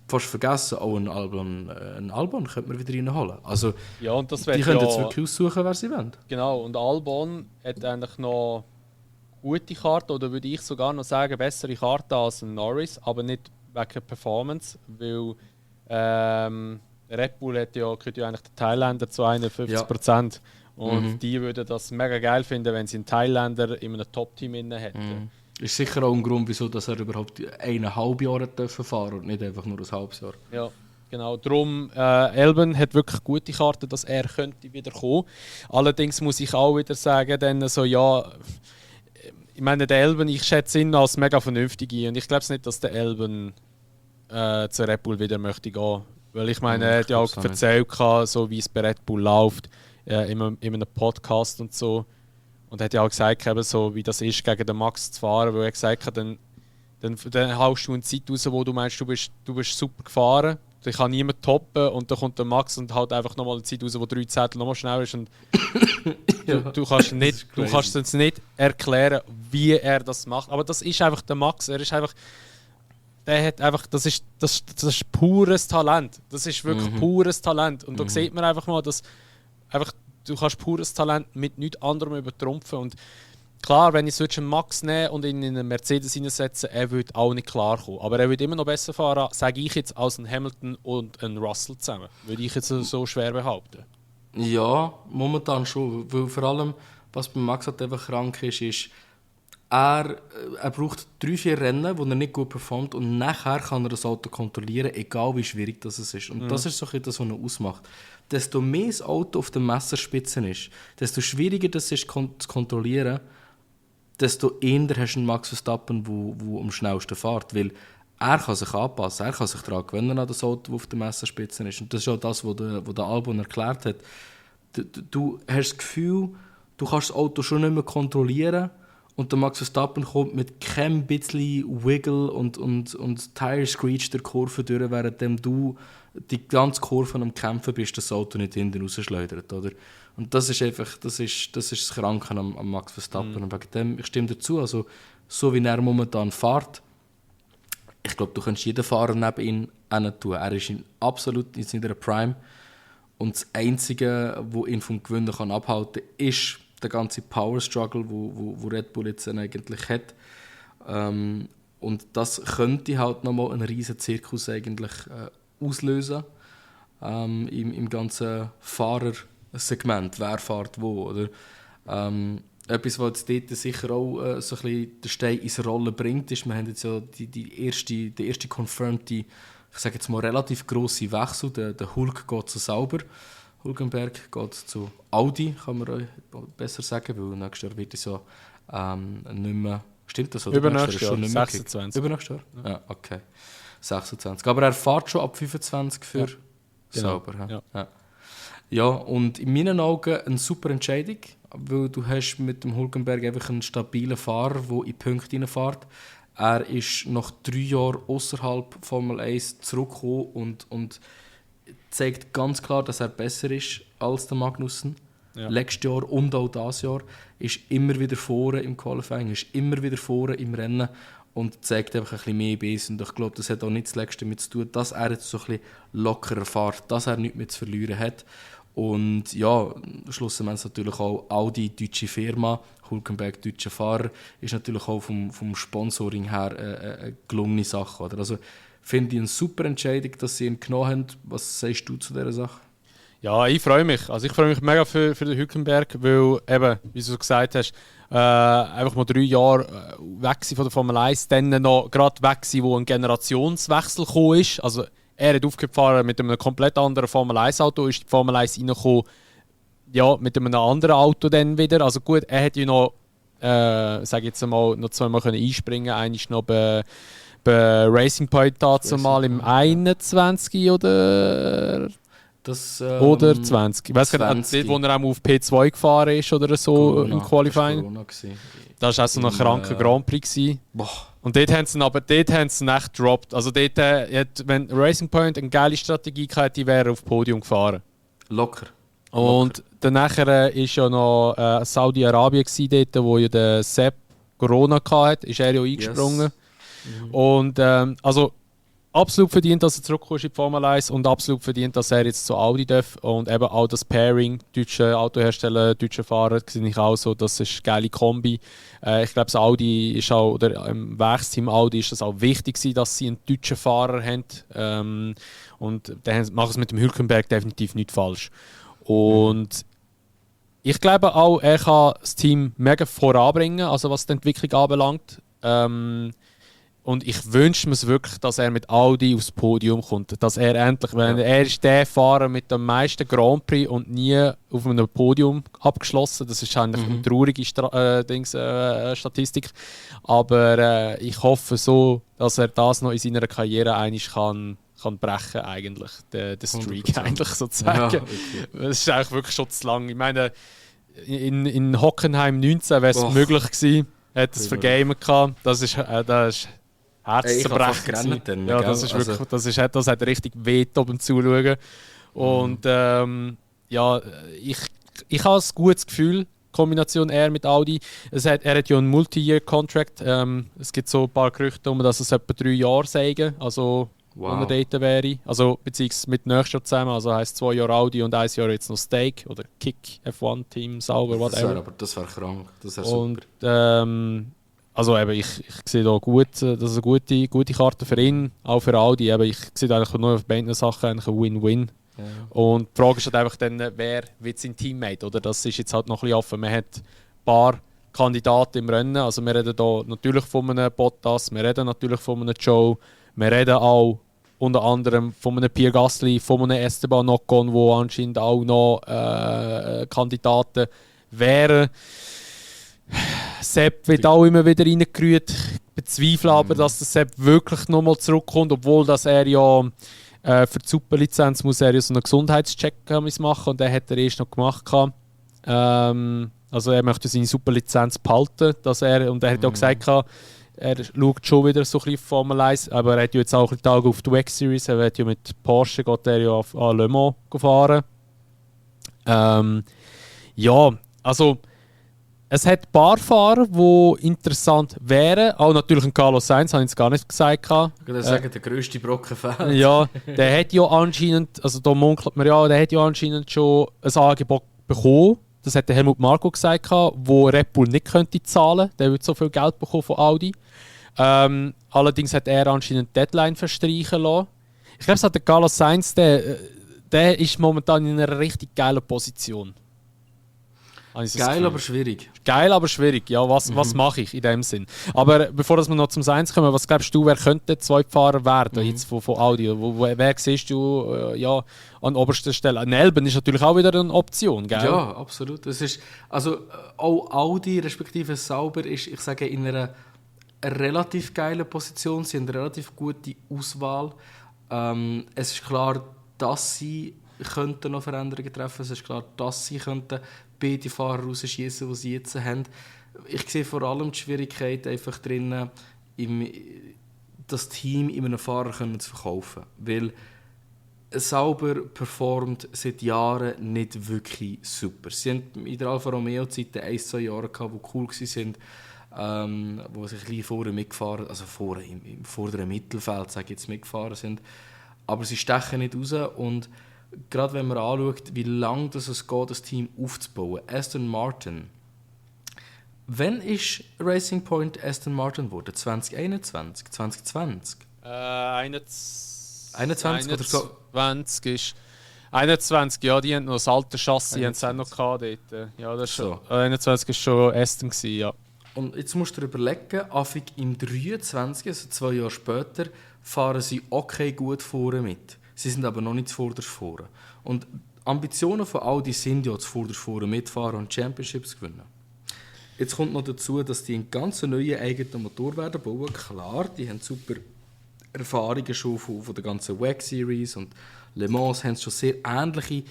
fast vergessen, auch einen Albon könnte man wieder reinholen. Also, ja, und das die können jetzt wirklich aussuchen, wer sie wollen. Genau, und Albon hat eigentlich noch gute Karten, oder würde ich sogar noch sagen, bessere Karten als ein Norris, aber nicht wegen Performance, weil Red Bull gehört ja eigentlich den Thailänder zu 51%. Ja. Und die würden das mega geil finden, wenn sie einen Thailänder in einem Top-Team hätten. Ist sicher auch ein Grund, wieso dass er überhaupt 1,5 Jahre fahren und nicht einfach nur ein halbes Jahr. Ja, genau. Darum, Albon hat wirklich gute Karten, dass er könnte wieder kommen. Allerdings muss ich auch wieder sagen, dann so, ja, ich meine, der Albon, ich schätze ihn als mega vernünftig ein. Und ich glaube nicht, dass der Albon zu Red Bull wieder möchte gehen. Weil ich meine, er hat ja auch erzählt, so wie es bei Red Bull läuft, in einem Podcast und so. Und er hat ja auch gesagt, eben so, wie das ist, gegen den Max zu fahren, weil er gesagt hat, dann haust du eine Zeit raus, wo du meinst, du bist super gefahren, dich kann niemand toppen und dann kommt der Max und haut einfach nochmal eine Zeit raus, wo 3 Zettel nochmal schneller ist. Und du kannst es nicht erklären, wie er das macht. Aber das ist einfach der Max. Er ist einfach, das ist pures Talent. Das ist wirklich pures Talent. Und da sieht man einfach mal, dass einfach, du kannst pures Talent mit nichts anderem übertrumpfen. Und klar, wenn ich einen Max nehmen und ihn in einen Mercedes hineinsetzen, er würde auch nicht klarkommen. Aber er würde immer noch besser fahren, sage ich jetzt, als ein Hamilton und ein Russell zusammen. Würde ich jetzt so schwer behaupten. Ja, momentan schon. Weil vor allem, was bei Max halt einfach krank ist, er braucht 3-4 Rennen, wo er nicht gut performt und nachher kann er das Auto kontrollieren, egal wie schwierig das ist. Und das ist so ein bisschen das, was er ausmacht. Desto mehr das Auto auf der Messerspitze ist, desto schwieriger das ist zu kontrollieren, desto eher hast du einen Max Verstappen, der am schnellsten fährt. Weil er kann sich anpassen, er kann sich daran gewöhnen an das Auto, das auf der Messerspitze ist. Und das ist auch das, was der Albon erklärt hat. Du hast das Gefühl, du kannst das Auto schon nicht mehr kontrollieren und der Max Verstappen kommt mit keinem bisschen Wiggle und Tire Screech der Kurve durch, während du die ganze Kurve am Kämpfen bist, das Auto nicht hinten rausschleudert, oder? Und das ist einfach, das ist das Kranke am Max Verstappen. Und wegen dem, ich stimme dazu, also so wie er momentan fährt, ich glaube, du kannst jeden Fahrer neben ihm tun. Er ist absolut in seiner Prime. Und das Einzige, was ihn vom Gewinnen abhalten kann, ist der ganze Power-Struggle, wo Red Bull jetzt eigentlich hat. Und das könnte halt nochmal einen riesen Zirkus eigentlich auslösen im ganzen Fahrersegment. Wer fährt wo, oder? Etwas, was jetzt dort sicher auch so ein bisschen den Stein ins Rollen bringt, ist, wir haben jetzt ja der erste confirmed, ich sage jetzt mal relativ grosse Wechsel. Der Hulk geht zu Sauber, Hulkenberg geht zu Audi, kann man besser sagen, weil nächstes Jahr wird es ja nicht mehr... Stimmt das? Oder Übernächstes Jahr, schon nicht mehr 26. Übernächstes Jahr? Ja, okay. 26. Aber er fährt schon ab 25 für Sauber. Genau. Ja, und in meinen Augen eine super Entscheidung, weil du hast mit dem Hulkenberg einfach einen stabilen Fahrer, der in die Punkte reinfährt. Er ist nach 3 Jahren außerhalb Formel 1 zurückgekommen und zeigt ganz klar, dass er besser ist als der Magnussen. Ja. Letztes Jahr und auch dieses Jahr ist immer wieder vorne im Qualifying, ist immer wieder vorne im Rennen und zeigt einfach ein bisschen mehr Biss. Und ich glaube, das hat auch nicht das Letzte damit zu tun, dass er jetzt so ein bisschen lockerer fährt, dass er nichts mehr zu verlieren hat. Und ja, schlussendlich natürlich auch Audi, deutsche Firma, Hulkenberg, deutscher Fahrer, ist natürlich auch vom Sponsoring her eine gelungene Sache. Oder? Also finde ich eine super Entscheidung, dass sie ihn genommen haben. Was sagst du zu dieser Sache? Ja, ich freue mich. Also ich freue mich mega für den Hülkenberg, weil eben, wie du gesagt hast, einfach mal 3 Jahre weg von der Formel 1, dann noch gerade weg sein, wo ein Generationswechsel gekommen ist. Also er hat aufgefahren mit einem komplett anderen Formel 1 Auto, ist in die Formel 1 reingekommen, ja, mit einem anderen Auto dann wieder. Also gut, er hat ja noch, sage jetzt mal, noch 2 Mal einspringen können. Einer ist noch bei Racing Point dazu mal im 21 oder... oder 20. Ich weiß gar nicht, dort, wo er auch auf P2 gefahren ist oder so Corona, im Qualifying. Das war auch so ein kranker Grand Prix. Und dort haben sie ihn echt gedroppt. Also dort, wenn Racing Point eine geile Strategie hatte, wäre er auf das Podium gefahren. Locker. Und danach war ja noch Saudi-Arabien dort, wo ja der Sepp Corona hatte, ist er ja eingesprungen. Yes. Und also absolut verdient, dass er zurückkommt in die Formel 1 und absolut verdient, dass er jetzt zu Audi darf. Und eben auch das Pairing, deutsche Autohersteller, deutsche Fahrer, sehe ich auch so, das ist eine geile Kombi. Ich glaube, Audi ist auch, oder im Werksteam Audi ist das auch wichtig, dass sie einen deutschen Fahrer haben. Und dann machen sie mit dem Hülkenberg definitiv nichts falsch. Und ich glaube auch, er kann das Team mega voranbringen, also was die Entwicklung anbelangt. Und ich wünsche mir es wirklich, dass er mit Audi aufs Podium kommt. Dass er endlich, er ist der Fahrer mit dem meisten Grand Prix und nie auf einem Podium abgeschlossen. Das ist eigentlich eine traurige Statistik. Aber ich hoffe so, dass er das noch in seiner Karriere einmal kann brechen, eigentlich. Den Streak 100%. Eigentlich sozusagen. Ja, okay. Das ist eigentlich wirklich schon zu lang. Ich meine, in Hockenheim 19 wäre es möglich gewesen. Er hat es vergamen gehabt. Das ist Herzzerbrechend. Ja, das ist wirklich, das hat richtig weh beim Zuschauen. Und ja, ich habe ein gutes Gefühl, Kombination er mit Audi. Er hat ja einen Multi-Year-Contract. Es gibt so ein paar Gerüchte, dass es etwa 3 Jahre sagen, also wo er dort wäre. Also beziehungsweise mit nächstes Jahr zusammen, also heisst 2 Jahre Audi und 1 Jahr jetzt noch Stake oder Kick, F1 Team, Sauber, whatever. Das wäre krank, das wäre super. Und also eben, ich sehe da gut, das ist eine gute Karte für ihn, auch für Audi. Eben, ich sehe eigentlich nur auf beiden Sachen eigentlich ein Win-Win. Ja. Und die Frage ist halt einfach dann, wer wird sein Teammate, oder? Das ist jetzt halt noch ein bisschen offen. Man hat ein paar Kandidaten im Rennen. Also wir reden hier natürlich von einem Bottas, wir reden natürlich von einem Joe, wir reden auch unter anderem von einem Pierre Gasly, von einem Esteban Ocon, wo anscheinend auch noch Kandidaten wären. Sepp wird auch immer wieder reingerührt. Ich bezweifle aber, dass der Sepp wirklich nochmal zurückkommt, obwohl dass er ja für die Superlizenz muss er ja so einen Gesundheitscheck machen und den hat er erst noch gemacht. Also er möchte seine Superlizenz behalten, und er hat auch gesagt, er schaut schon wieder so ein bisschen Formel 1, aber er hat ja jetzt auch einen Tag auf die WEC Series, er wird ja mit Porsche geht er ja an Le Mans fahren. Ja, also es hat ein paar Fahrer, die interessant wären. Auch natürlich ein Carlos Sainz, habe ich jetzt gar nicht gesagt. Ich würde sagen, der grösste Brocken fehlt. Ja, der hat ja anscheinend, also da munkelt man ja, der hat ja anscheinend schon ein Angebot bekommen. Das hat der Helmut Marko gesagt, wo Red Bull nicht könnte zahlen. Der wird so viel Geld bekommen von Audi. Allerdings hat er anscheinend eine Deadline verstreichen lassen. Ich glaube, der Carlos Sainz, der ist momentan in einer richtig geilen Position. Geil, aber schwierig. Geil, aber schwierig. Ja, was mache ich in dem Sinn? Aber bevor wir noch zum Sainz kommen, was glaubst du, wer könnte Zweitfahrer werden jetzt von Audi? Wer siehst du an oberster Stelle? Nelben ist natürlich auch wieder eine Option, gell? Ja, absolut. Das ist, also auch Audi, respektive Sauber, ist, ich sage, in einer relativ geilen Position. Sie haben eine relativ gute Auswahl. Es ist klar, dass sie könnten noch Veränderungen treffen. Es ist klar, dass sie könnten beide Fahrer rausschießen, die sie jetzt haben. Ich sehe vor allem die Schwierigkeit einfach drin, das Team in einem Fahrer zu verkaufen. Weil Sauber performt seit Jahren nicht wirklich super. Sie haben in der Alfa Romeo-Zeit 1-2 Jahre gehabt, die cool waren, wo sie ein bisschen vorne mitgefahren, also vorne im vorderen Mittelfeld, sage ich jetzt, mitgefahren sind. Aber sie stechen nicht raus und gerade wenn man anschaut, wie lange es geht, das Team aufzubauen. Aston Martin. Wann ist Racing Point Aston Martin geworden? 2021? 2020? 21 oder so? 20 ist... 21, ja, die haben noch das alte Chassis, haben sie auch noch gehabt dort. Ja, das ist so. 21 war schon Aston gewesen, ja. Und jetzt musst du dir überlegen, Anfang im 23, also 2 Jahre später, fahren sie okay gut vorne mit. Sie sind aber noch nicht zuvorderst vorne. Und Ambitionen von Audi sind ja zuvorderst vorne mitfahren und Championships gewinnen. Jetzt kommt noch dazu, dass die einen ganz neuen eigenen Motor werden bauen. Klar, die haben super Erfahrungen schon von der ganzen WEC Series und Le Mans haben schon sehr ähnliche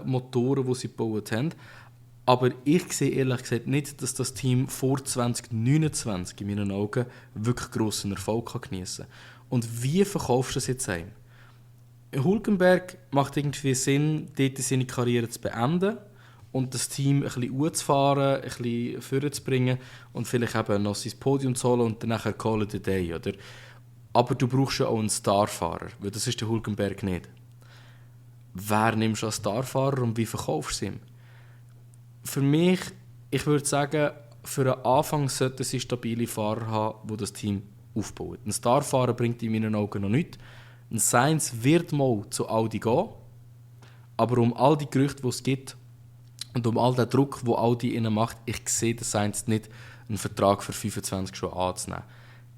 Motoren, die sie gebaut haben. Aber ich sehe ehrlich gesagt nicht, dass das Team vor 2029 in meinen Augen wirklich grossen Erfolg geniessen kann. Und wie verkaufst du das jetzt ein? Hülkenberg macht irgendwie Sinn, dort seine Karriere zu beenden und das Team ein bisschen hochzufahren, ein bisschen vorzubringen und vielleicht eben noch sein Podium zu holen und dann nachher call it a day, oder? Aber du brauchst ja auch einen Starfahrer, weil das ist der Hülkenberg nicht. Wer nimmst du als Starfahrer und wie verkaufst du ihn? Für mich, ich würde sagen, für einen Anfang sollten sie stabile Fahrer haben, die das Team aufbauen. Ein Starfahrer bringt in meinen Augen noch nichts. Ein Sainz wird mal zu Audi gehen, aber um all die Gerüchte, die es gibt und um all den Druck, den Audi ihnen macht, ich sehe den Sainz nicht, einen Vertrag für 25 schon anzunehmen.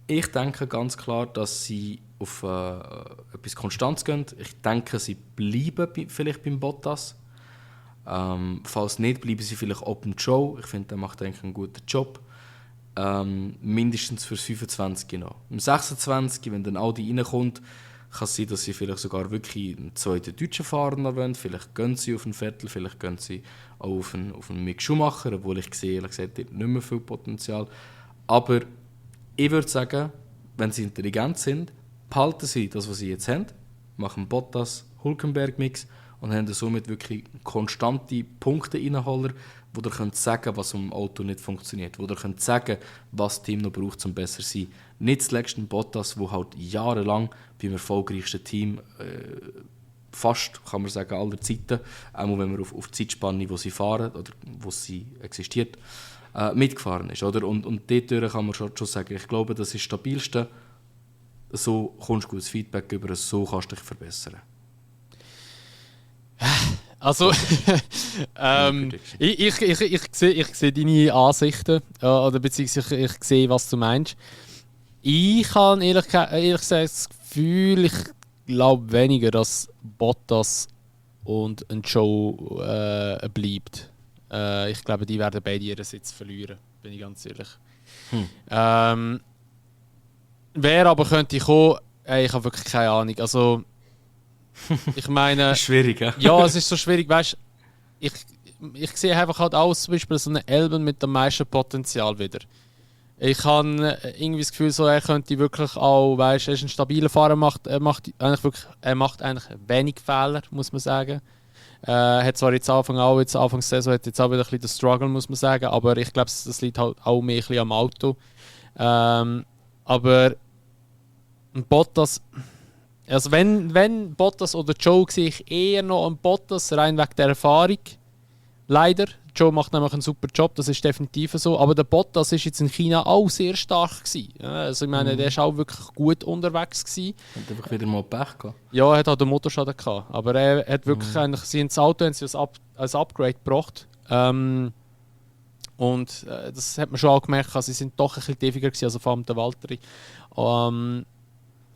Ich denke ganz klar, dass sie auf etwas Konstanz gehen. Ich denke, sie bleiben vielleicht beim Bottas. Falls nicht, bleiben sie vielleicht auch beim Joe. Ich finde, der macht eigentlich einen guten Job. Mindestens für 25 noch. Im 26, wenn dann Audi reinkommt, kann es sein, dass sie vielleicht sogar wirklich einen zweiten deutschen Fahrer wollen. Vielleicht gehen sie auf einen Vettel, vielleicht gehen sie auch auf einen Mick Schumacher, obwohl ich sehe, ehrlich gesagt, nicht mehr viel Potenzial. Aber ich würde sagen, wenn sie intelligent sind, behalten sie das, was sie jetzt haben, machen Bottas, Hülkenberg-Mix und haben somit wirklich konstante Punkte-Inhaler, wo ihr könnt sagen, was am Auto nicht funktioniert, wo ihr könnt sagen, was das Team noch braucht, um besser zu sein. Nicht zuletzt ein Bottas, der halt jahrelang beim erfolgreichsten Team, fast, kann man sagen, aller Zeiten, auch wenn man auf die Zeitspanne, wo sie fahren oder wo sie existiert, mitgefahren ist. Oder? Und dort kann man schon sagen, ich glaube, das ist das Stabilste. So kommst du gutes Feedback über, so kannst du dich verbessern. Also, ich sehe deine Ansichten, oder beziehungsweise ich sehe, was du meinst. Ich habe ehrlich gesagt das Gefühl, ich glaube weniger, dass Bottas und ein Joe bleibt. Ich glaube, die werden beide ihren Sitz verlieren, bin ich ganz ehrlich. Wer aber könnte kommen, ich habe wirklich keine Ahnung. Also, ich meine... Schwierig, ja? Ja, es ist so schwierig, weißt du, ich sehe einfach halt aus, zum Beispiel so einen Albon mit dem meisten Potenzial wieder. Ich habe irgendwie das Gefühl, so, er könnte wirklich auch, weißt du, er ist ein stabiler Fahrer, er macht eigentlich wenig Fehler, muss man sagen. Hat zwar jetzt Anfang der Saison hat jetzt auch wieder ein bisschen den Struggle, muss man sagen, aber ich glaube, das liegt halt auch mehr ein bisschen am Auto. Aber Bottas, also wenn Bottas oder Joe, sehe ich eher noch an Bottas, rein wegen der Erfahrung. Leider. Joe macht nämlich einen super Job, das ist definitiv so. Aber der Bottas war jetzt in China auch sehr stark gewesen. Also ich meine, der war auch wirklich gut unterwegs gewesen. Hat einfach wieder mal Pech gehabt. Ja, er hat auch den Motorschaden gehabt. Aber er hat wirklich eigentlich, das Auto haben sie als Upgrade gebracht. Und das hat man schon auch gemerkt, sie sind doch ein bisschen tiefer gewesen, also vor allem der Valtteri.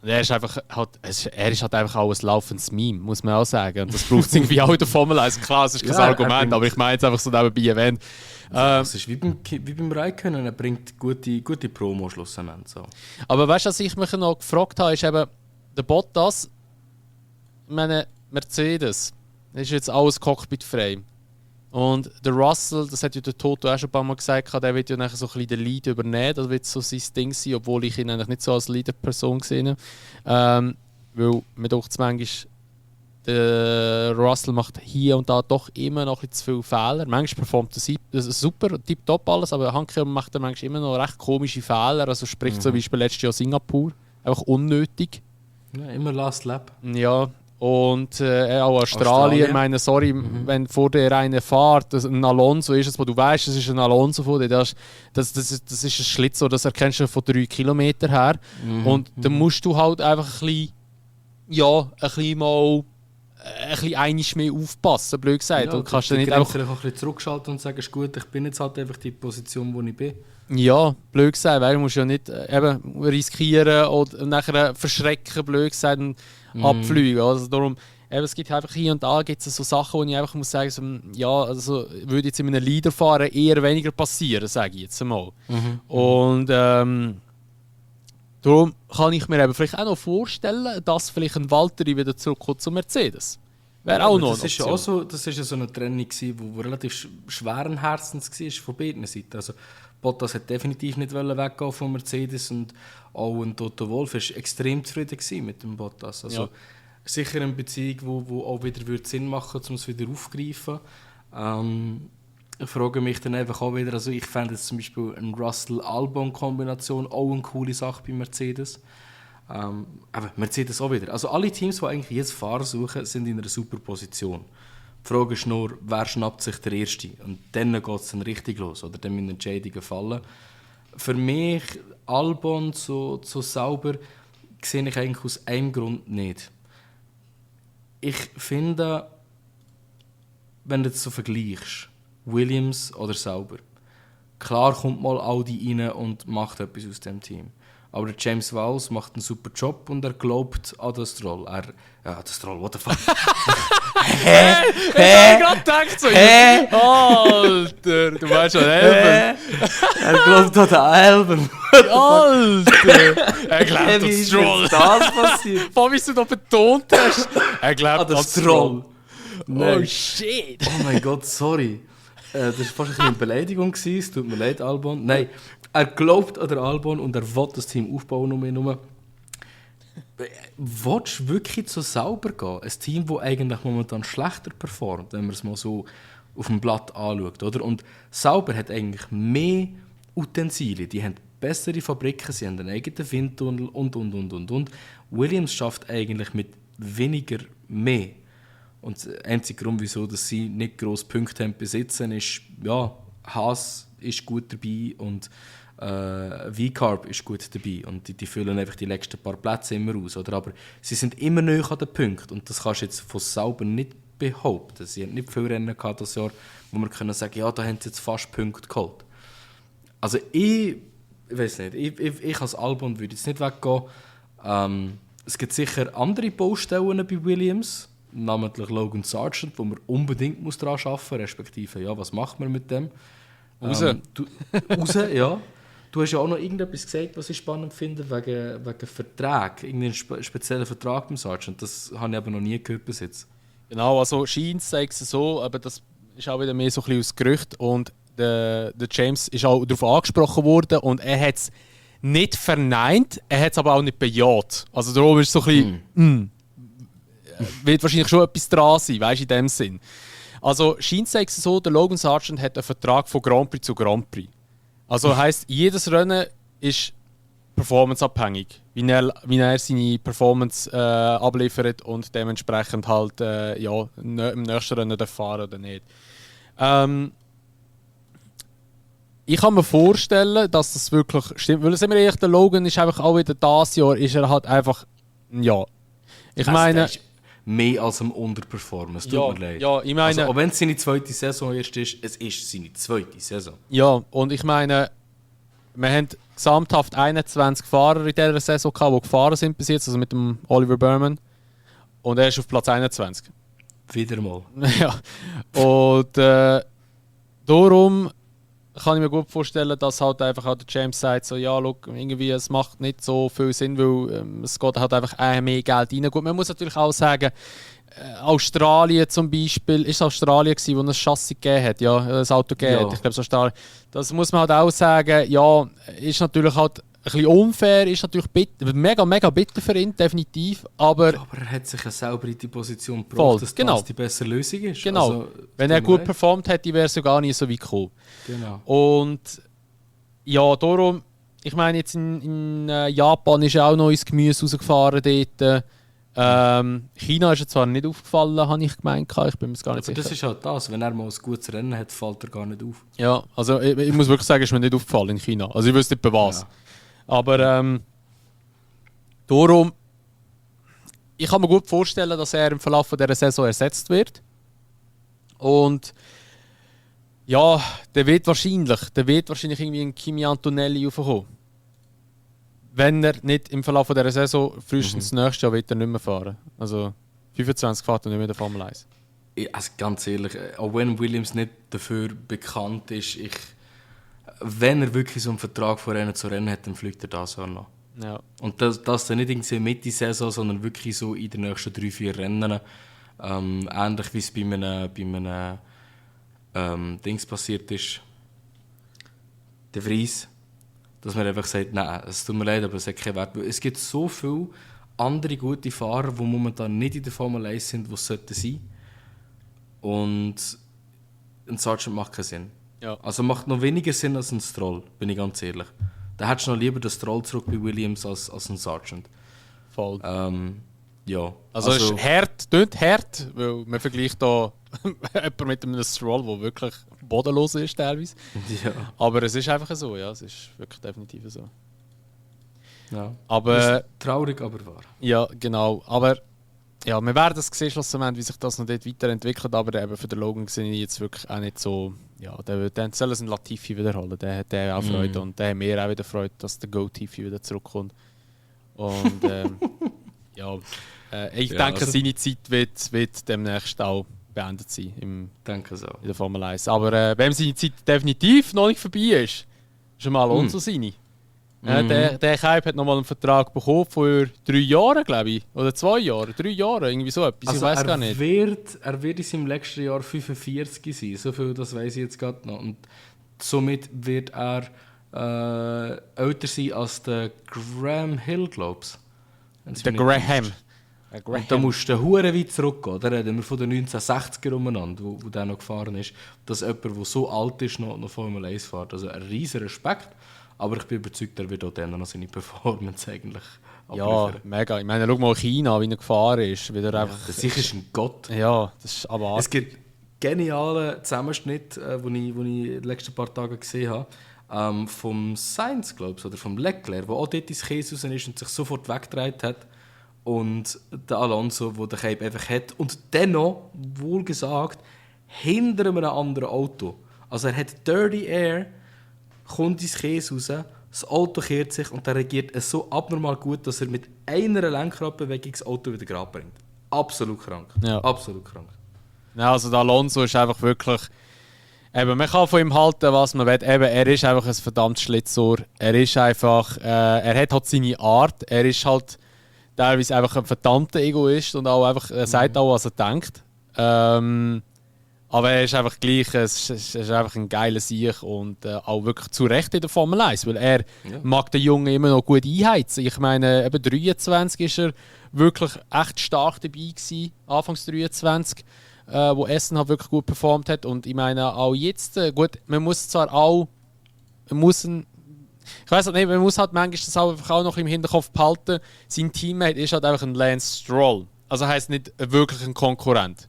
Er ist halt einfach auch ein laufendes Meme, muss man auch sagen. Und das braucht es irgendwie auch in der Formel 1. Klar, es ist kein Argument, aber ich meine es einfach so nebenbei erwähnt. Es ist wie beim Raikkonen, er bringt gute Promo schlussendlich. So. Aber weißt du, was ich mich noch gefragt habe, ist eben, der Bottas, ich meine, Mercedes, ist jetzt alles cockpitfrei. Und der Russell, das hat ja der Toto auch schon ein paar Mal gesagt, der wird ja nachher so ein bisschen den Lead übernehmen, das wird so sein Ding sein, obwohl ich ihn eigentlich nicht so als Leader-Person gesehen habe. Weil mir doch manchmal der Russell macht hier und da doch immer noch ein bisschen zu viele Fehler. Manchmal performt er super, tipptopp alles, aber Hanke macht er manchmal immer noch recht komische Fehler. Also sprich zum Beispiel letztes Jahr Singapur, einfach unnötig. Ja, immer Last Lap. Ja. Und auch Australien, ich meine, sorry, wenn vor der eine Fahrt ein Alonso ist, wo du weißt, das ist ein Alonso von dir, das ist ein Schlitzohr, das erkennst du von 3 Kilometern her. Und dann musst du halt einfach ein bisschen einiges mehr aufpassen, blöd gesagt. Ja, du kannst dann nicht nicht einfach vielleicht auch ein bisschen zurückschalten und sagen, ist gut, ich bin jetzt halt einfach die Position, wo ich bin. Ja, blöd gesagt, weil du musst ja nicht eben riskieren oder nachher verschrecken, blöd gesagt, und abfliegen. Also darum, es gibt einfach hier und da gibt's so Sachen, wo ich einfach muss sagen, so, ja, also würde jetzt in einem Leader fahren eher weniger passieren, sage ich jetzt einmal. Und darum kann ich mir eben vielleicht auch noch vorstellen, dass vielleicht ein Valtteri wieder zurückkommt zu Mercedes. Wäre auch noch das ist ja auch so, das ist ja so eine Trennung gewesen, wo relativ schweren Herzens war von beiden Seiten. Also Bottas hat definitiv nicht weggehen von Mercedes und auch ein Toto Wolff war extrem zufrieden mit dem Bottas. Also sicher eine Beziehung, wo auch wieder Sinn machen würde, um es wieder aufzugreifen. Ich frage mich dann einfach auch wieder, also ich fände jetzt zum Beispiel eine Russell-Albon-Kombination auch eine coole Sache bei Mercedes. Aber Mercedes auch wieder. Also alle Teams, die eigentlich jetzt Fahrer suchen, sind in einer super Position. Die Frage ist nur, wer schnappt sich der Erste? Und dann geht es dann richtig los, oder dann müssen Entscheidungen fallen. Für mich, Albon so sauber, sehe ich eigentlich aus einem Grund nicht. Ich finde, wenn du das so vergleichst, Williams oder Sauber, klar kommt mal Audi rein und macht etwas aus dem Team. Aber der James Vowles macht einen super Job und er glaubt an das Stroll. Das Stroll, what the fuck? Ich habe gerade gedacht so, Alter, du weißt schon, Albon. Er glaubt an den Albon. Alter! Er glaubt an das Stroll. Das passiert? Vor allem, wie du da betont hast. Er glaubt An das Stroll. Oh shit! Oh mein Gott, sorry. Das war fast eine Beleidigung. Es tut mir leid, Albon. Nein, er glaubt an den Albon und er will das Team aufbauen. Willst du wirklich so sauber gehen? Ein Team, das eigentlich momentan schlechter performt, wenn man es mal so auf dem Blatt anschaut. Oder? Und Sauber hat eigentlich mehr Utensilien. Die haben bessere Fabriken, sie haben einen eigenen Windtunnel und. Williams schafft eigentlich mit weniger mehr. Und der einzige Grund, wieso dass sie nicht grosse Punkte haben besitzen, ist, ja, Haas ist gut dabei und V-Carb ist gut dabei. Und die füllen einfach die letzten paar Plätze immer aus. Oder? Aber sie sind immer näher an den Punkt. Und das kannst du jetzt von Sauber nicht behaupten. Sie haben nicht viele Rennen gehabt das Jahr, wo man können sagen, ja, da haben sie jetzt fast Punkte geholt. Also ich weiß nicht, ich als Albon würde jetzt nicht weggehen. Es gibt sicher andere Baustellen bei Williams, namentlich Logan Sargent, wo man unbedingt daran arbeiten muss, respektive, ja, was macht man mit dem? Raus, ja. Du hast ja auch noch irgendetwas gesagt, was ich spannend finde, wegen Vertrag, irgendeinen speziellen Vertrag beim Sargent. Das habe ich aber noch nie gehört bis jetzt. Genau, also scheint es so, aber das ist auch wieder mehr so ein bisschen aus Gerücht und der James ist auch darauf angesprochen worden und er hat es nicht verneint, er hat es aber auch nicht bejaht. Also darum ist es so ein bisschen, wird wahrscheinlich schon etwas dran sein, weißt du, in dem Sinn. Also scheint es so, der Logan Sargent hat einen Vertrag von Grand Prix zu Grand Prix. Also heisst, jedes Rennen ist performanceabhängig, wie er seine Performance abliefert und dementsprechend halt im nächsten Rennen fahren oder nicht. Ich kann mir vorstellen, dass das wirklich stimmt, weil sind wir ehrlich, der Logan ist einfach auch wieder dieses Jahr, ist er halt einfach, ja. Ich meine... Mehr als am Unterperformen, es tut mir leid. Ja, ich meine... Also, auch wenn es seine zweite Saison erst ist, es ist seine zweite Saison. Ja, und ich meine, wir haben gesamthaft 21 Fahrer in dieser Saison gehabt, die gefahren sind bis jetzt, also mit dem Oliver Burman. Und er ist auf Platz 21. Wieder mal. Ja, und darum kann ich mir gut vorstellen, dass halt einfach auch der James sagt, so, ja, look, irgendwie, es macht nicht so viel Sinn, weil es geht halt einfach mehr Geld rein. Gut, man muss natürlich auch sagen, Australien zum Beispiel, ist es Australien gewesen, wo es ein Chassis gegeben hat, ja, ein Auto gegeben hat, ich glaube es Australien. Das muss man halt auch sagen, ja, ist natürlich halt ein bisschen unfair, ist natürlich mega bitter für ihn, definitiv, aber er hat sich ja selber in die Position gebracht, dass das die bessere Lösung ist. Genau, also, wenn er gut performt hätte, wäre es ja gar nicht so weit gekommen. Genau. Und ja, darum, ich meine, jetzt in Japan ist ja auch noch ins Gemüse rausgefahren dort. China ist ja zwar nicht aufgefallen, habe ich gemeint, ich bin mir gar nicht sicher. Das ist halt das, wenn er mal ein gutes Rennen hat, fällt er gar nicht auf. Ja, also ich muss wirklich sagen, es ist mir nicht aufgefallen in China. Also ich wüsste nicht bei was. Ja. Aber darum, ich kann mir gut vorstellen, dass er im Verlauf dieser Saison ersetzt wird. Und ja, der wird wahrscheinlich irgendwie ein Kimi Antonelli aufkommen. Wenn er nicht im Verlauf dieser Saison, frühestens nächstes Jahr, wird er nicht mehr fahren. Also 25 fährt er nicht mehr in der Formel 1. Also ganz ehrlich, auch wenn Williams nicht dafür bekannt ist, wenn er wirklich so einen Vertrag von Rennen zu Rennen hat, dann fliegt er das auch noch. Ja. Und das dann nicht irgendwie Mitte Saison, sondern wirklich so in den nächsten 3-4 Rennen. Ähnlich wie es bei einem Dings passiert ist. Der Vries. Dass man einfach sagt, nein, es tut mir leid, aber es hat keinen Wert. Es gibt so viele andere gute Fahrer, die momentan nicht in der Formel 1 sind, die es sein sollten. Und ein Sargent macht keinen Sinn. Ja. Also macht noch weniger Sinn als ein Stroll, bin ich ganz ehrlich. Da hättest du noch lieber den Stroll zurück bei Williams als ein Sargent. Voll. Ja. Also es ist hart, nicht hart, weil man vergleicht da jemanden mit einem Stroll, der wirklich bodenlos ist teilweise. Ja. Aber es ist einfach so, ja, es ist wirklich definitiv so. Ja. Aber ist traurig, aber wahr. Ja, genau. Aber ja, wir werden das sehen, schlussendlich, wie sich das noch dort weiterentwickelt. Aber eben für den Logan sehe ich jetzt wirklich auch nicht so. Ja, der soll es einen Latifi wiederholen. Der hat auch Freude und der hat mir auch wieder Freude, dass der Go-Tifi wieder zurückkommt. Und ja, ich denke, also, seine Zeit wird demnächst auch beendet sein in der Formel 1. Aber wem seine Zeit definitiv noch nicht vorbei ist mal Alonso seine. Der Kype hat nochmal einen Vertrag bekommen für 3 Jahre, glaube ich. Oder 2 Jahre, 3 Jahre, irgendwie so etwas. Also ich weiß gar nicht. Er wird in seinem letzten Jahr 45 sein. So viel, das weiß ich jetzt gerade noch. Und somit wird er älter sein als der Graham Hill, glaube ich. Der Graham. Und da musst du hure weit zurückgehen. Da reden wir von den 1960er umeinander, wo der noch gefahren ist. Dass jemand, der so alt ist, noch Formel 1 fährt. Also ein riesen Respekt. Aber ich bin überzeugt, er wird auch dann noch seine Performance eigentlich abliefern. Ja, mega. Ich meine, schau mal China, wie er gefahren ist. Wie er einfach, das sicher ist ein Gott. Ja, das ist aber... Es gibt geniale Zusammenschnitte, die ich in den letzten paar Tagen gesehen habe. Vom Sainz, glaube ich, oder vom Leclerc, der auch dort ins Käse raus ist und sich sofort weggedreht hat. und der Alonso, der den Cape einfach hat. Und dennoch, wohlgesagt, hinter einem anderen Auto. Also er hat Dirty Air, kommt ins Käse raus, das Auto kehrt sich und er reagiert es so abnormal gut, dass er mit einer Lenkradbewegung das Auto wieder gerade bringt. Absolut krank. Ja. Absolut krank. Ja, also der Alonso ist einfach wirklich... Eben, man kann von ihm halten, was man will. Eben, er ist einfach ein verdammtes Schlitzohr. Er ist einfach... er hat halt seine Art. Er ist halt teilweise einfach ein verdammter Egoist und auch einfach, er sagt auch, was er denkt. Aber er ist einfach gleich, es ist einfach ein geiler Sieg und auch wirklich zu Recht in der Formel 1, weil er mag den Jungen immer noch gut einheizen. Ich meine, eben 23 ist er wirklich echt stark dabei gewesen, Anfangs 23, wo Essen halt wirklich gut performt hat. Und ich meine, auch jetzt, gut, man muss zwar auch, ich weiß nicht, man muss halt manchmal das auch einfach auch noch im Hinterkopf behalten, sein Teammate ist halt einfach ein Lance Stroll. Also heisst nicht wirklich ein Konkurrent.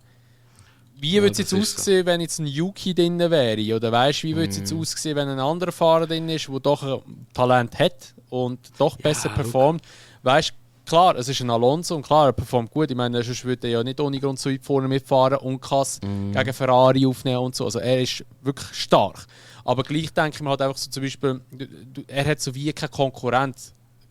Wie würde es jetzt aussehen, wenn jetzt ein Yuki drin wäre? Oder weißt du, wie würde es jetzt aussehen, wenn ein anderer Fahrer drin ist, der doch ein Talent hat und doch besser performt? Weißt du, klar, es ist ein Alonso und klar, er performt gut. Ich meine, sonst würde er ja nicht ohne Grund so weit vorne mitfahren und kann gegen Ferrari aufnehmen und so. Also er ist wirklich stark. Aber gleich denke ich mir halt einfach so zum Beispiel, er hat so wie keine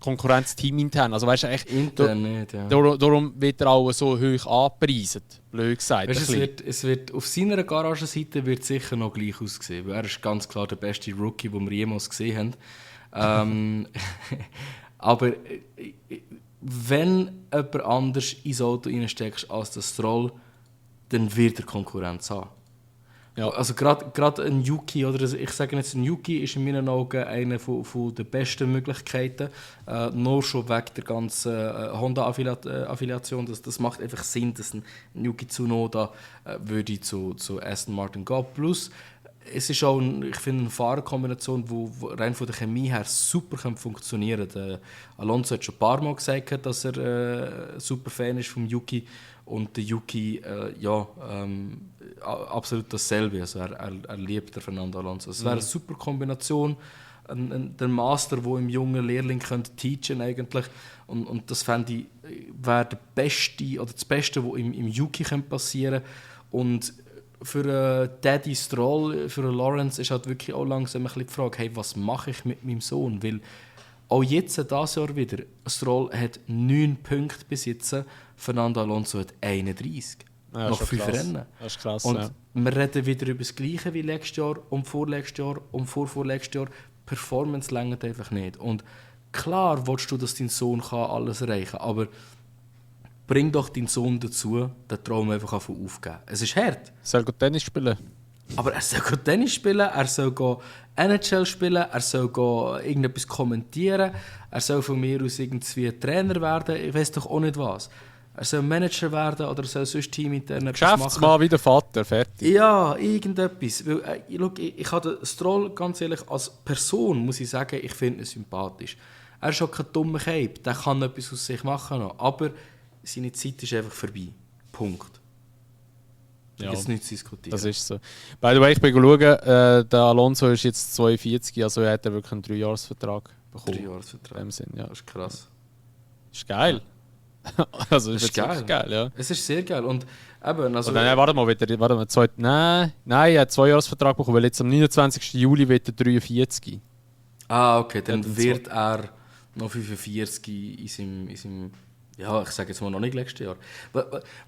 Konkurrenzteam intern. Also weißt du, echt, intern nicht, ja. Darum wird er auch so hoch angepreist, blöd gesagt. Weißt, es wird auf seiner Garagenseite wird sicher noch gleich aussehen, weil er ist ganz klar der beste Rookie, den wir jemals gesehen haben. Aber wenn jemand anders ins Auto reinsteckst als das Stroll, dann wird er Konkurrenz haben. Ja. Also gerade ein Yuki, oder ich sage jetzt, ein Yuki ist in meinen Augen eine von der besten Möglichkeiten. Nur schon wegen der ganzen Honda-Affiliation. Das macht einfach Sinn, dass ein Yuki Tsunoda würde zu Aston Martin gehen. Plus, es ist auch ich finde, eine Fahrerkombination, die rein von der Chemie her super funktionieren kann. Alonso hat schon ein paar Mal gesagt, dass er super Fan ist vom Yuki. Und der Yuki, absolut dasselbe. Also er liebt Fernando Alonso. Es wäre eine super Kombination. Der Master, der im jungen Lehrling teachen eigentlich. Und das fände ich, wäre der beste, oder das Beste, was im Yuki passieren könnte. Und für Daddy Stroll, für Lawrence, ist halt wirklich auch langsam ein bisschen die Frage, hey, was mache ich mit meinem Sohn? Weil auch jetzt, dieses Jahr wieder, Stroll hat 9 Punkte bis jetzt, Fernando Alonso hat 31. Ja, noch 5 Rennen. Das ist krass, und wir reden wieder über das Gleiche wie letztes Jahr und vorletztes Jahr und vorvorletztes Jahr. Performance reicht einfach nicht. Und klar willst du, dass dein Sohn alles erreichen kann, aber bring doch deinen Sohn dazu, den Traum einfach aufgeben. Es ist hart. Er soll Tennis spielen. Aber er soll Tennis spielen, er soll NHL spielen, er soll irgendetwas kommentieren, er soll von mir aus irgendwie Trainer werden, ich weiß doch auch nicht was. Er soll Manager werden oder er soll sonst teamintern etwas machen. Geschäftsmann wie der Vater, fertig. Ja, irgendetwas. Weil, ich habe den Stroll, ganz ehrlich, als Person, muss ich sagen, ich finde ihn sympathisch. Er ist auch kein dummer Cape, der kann etwas aus sich machen noch. Aber seine Zeit ist einfach vorbei. Punkt. Ja, jetzt nichts diskutieren. Das ist so. By the way, ich bin schauen, der Alonso ist jetzt 42, also er hat wirklich einen 3-Jahres-Vertrag bekommen. 3-Jahres-Vertrag. In dem Sinn, ja. Das ist krass. Ist geil. Also das ist geil. Ja. Es ist sehr geil. Und eben, also... Und dann, warte mal, nein, er hat 2-Jahres-Vertrag bekommen, weil jetzt am 29. Juli wird er 43. Ah, okay, dann wird er noch 45 in seinem ja, ich sage jetzt mal noch nicht letztes Jahr.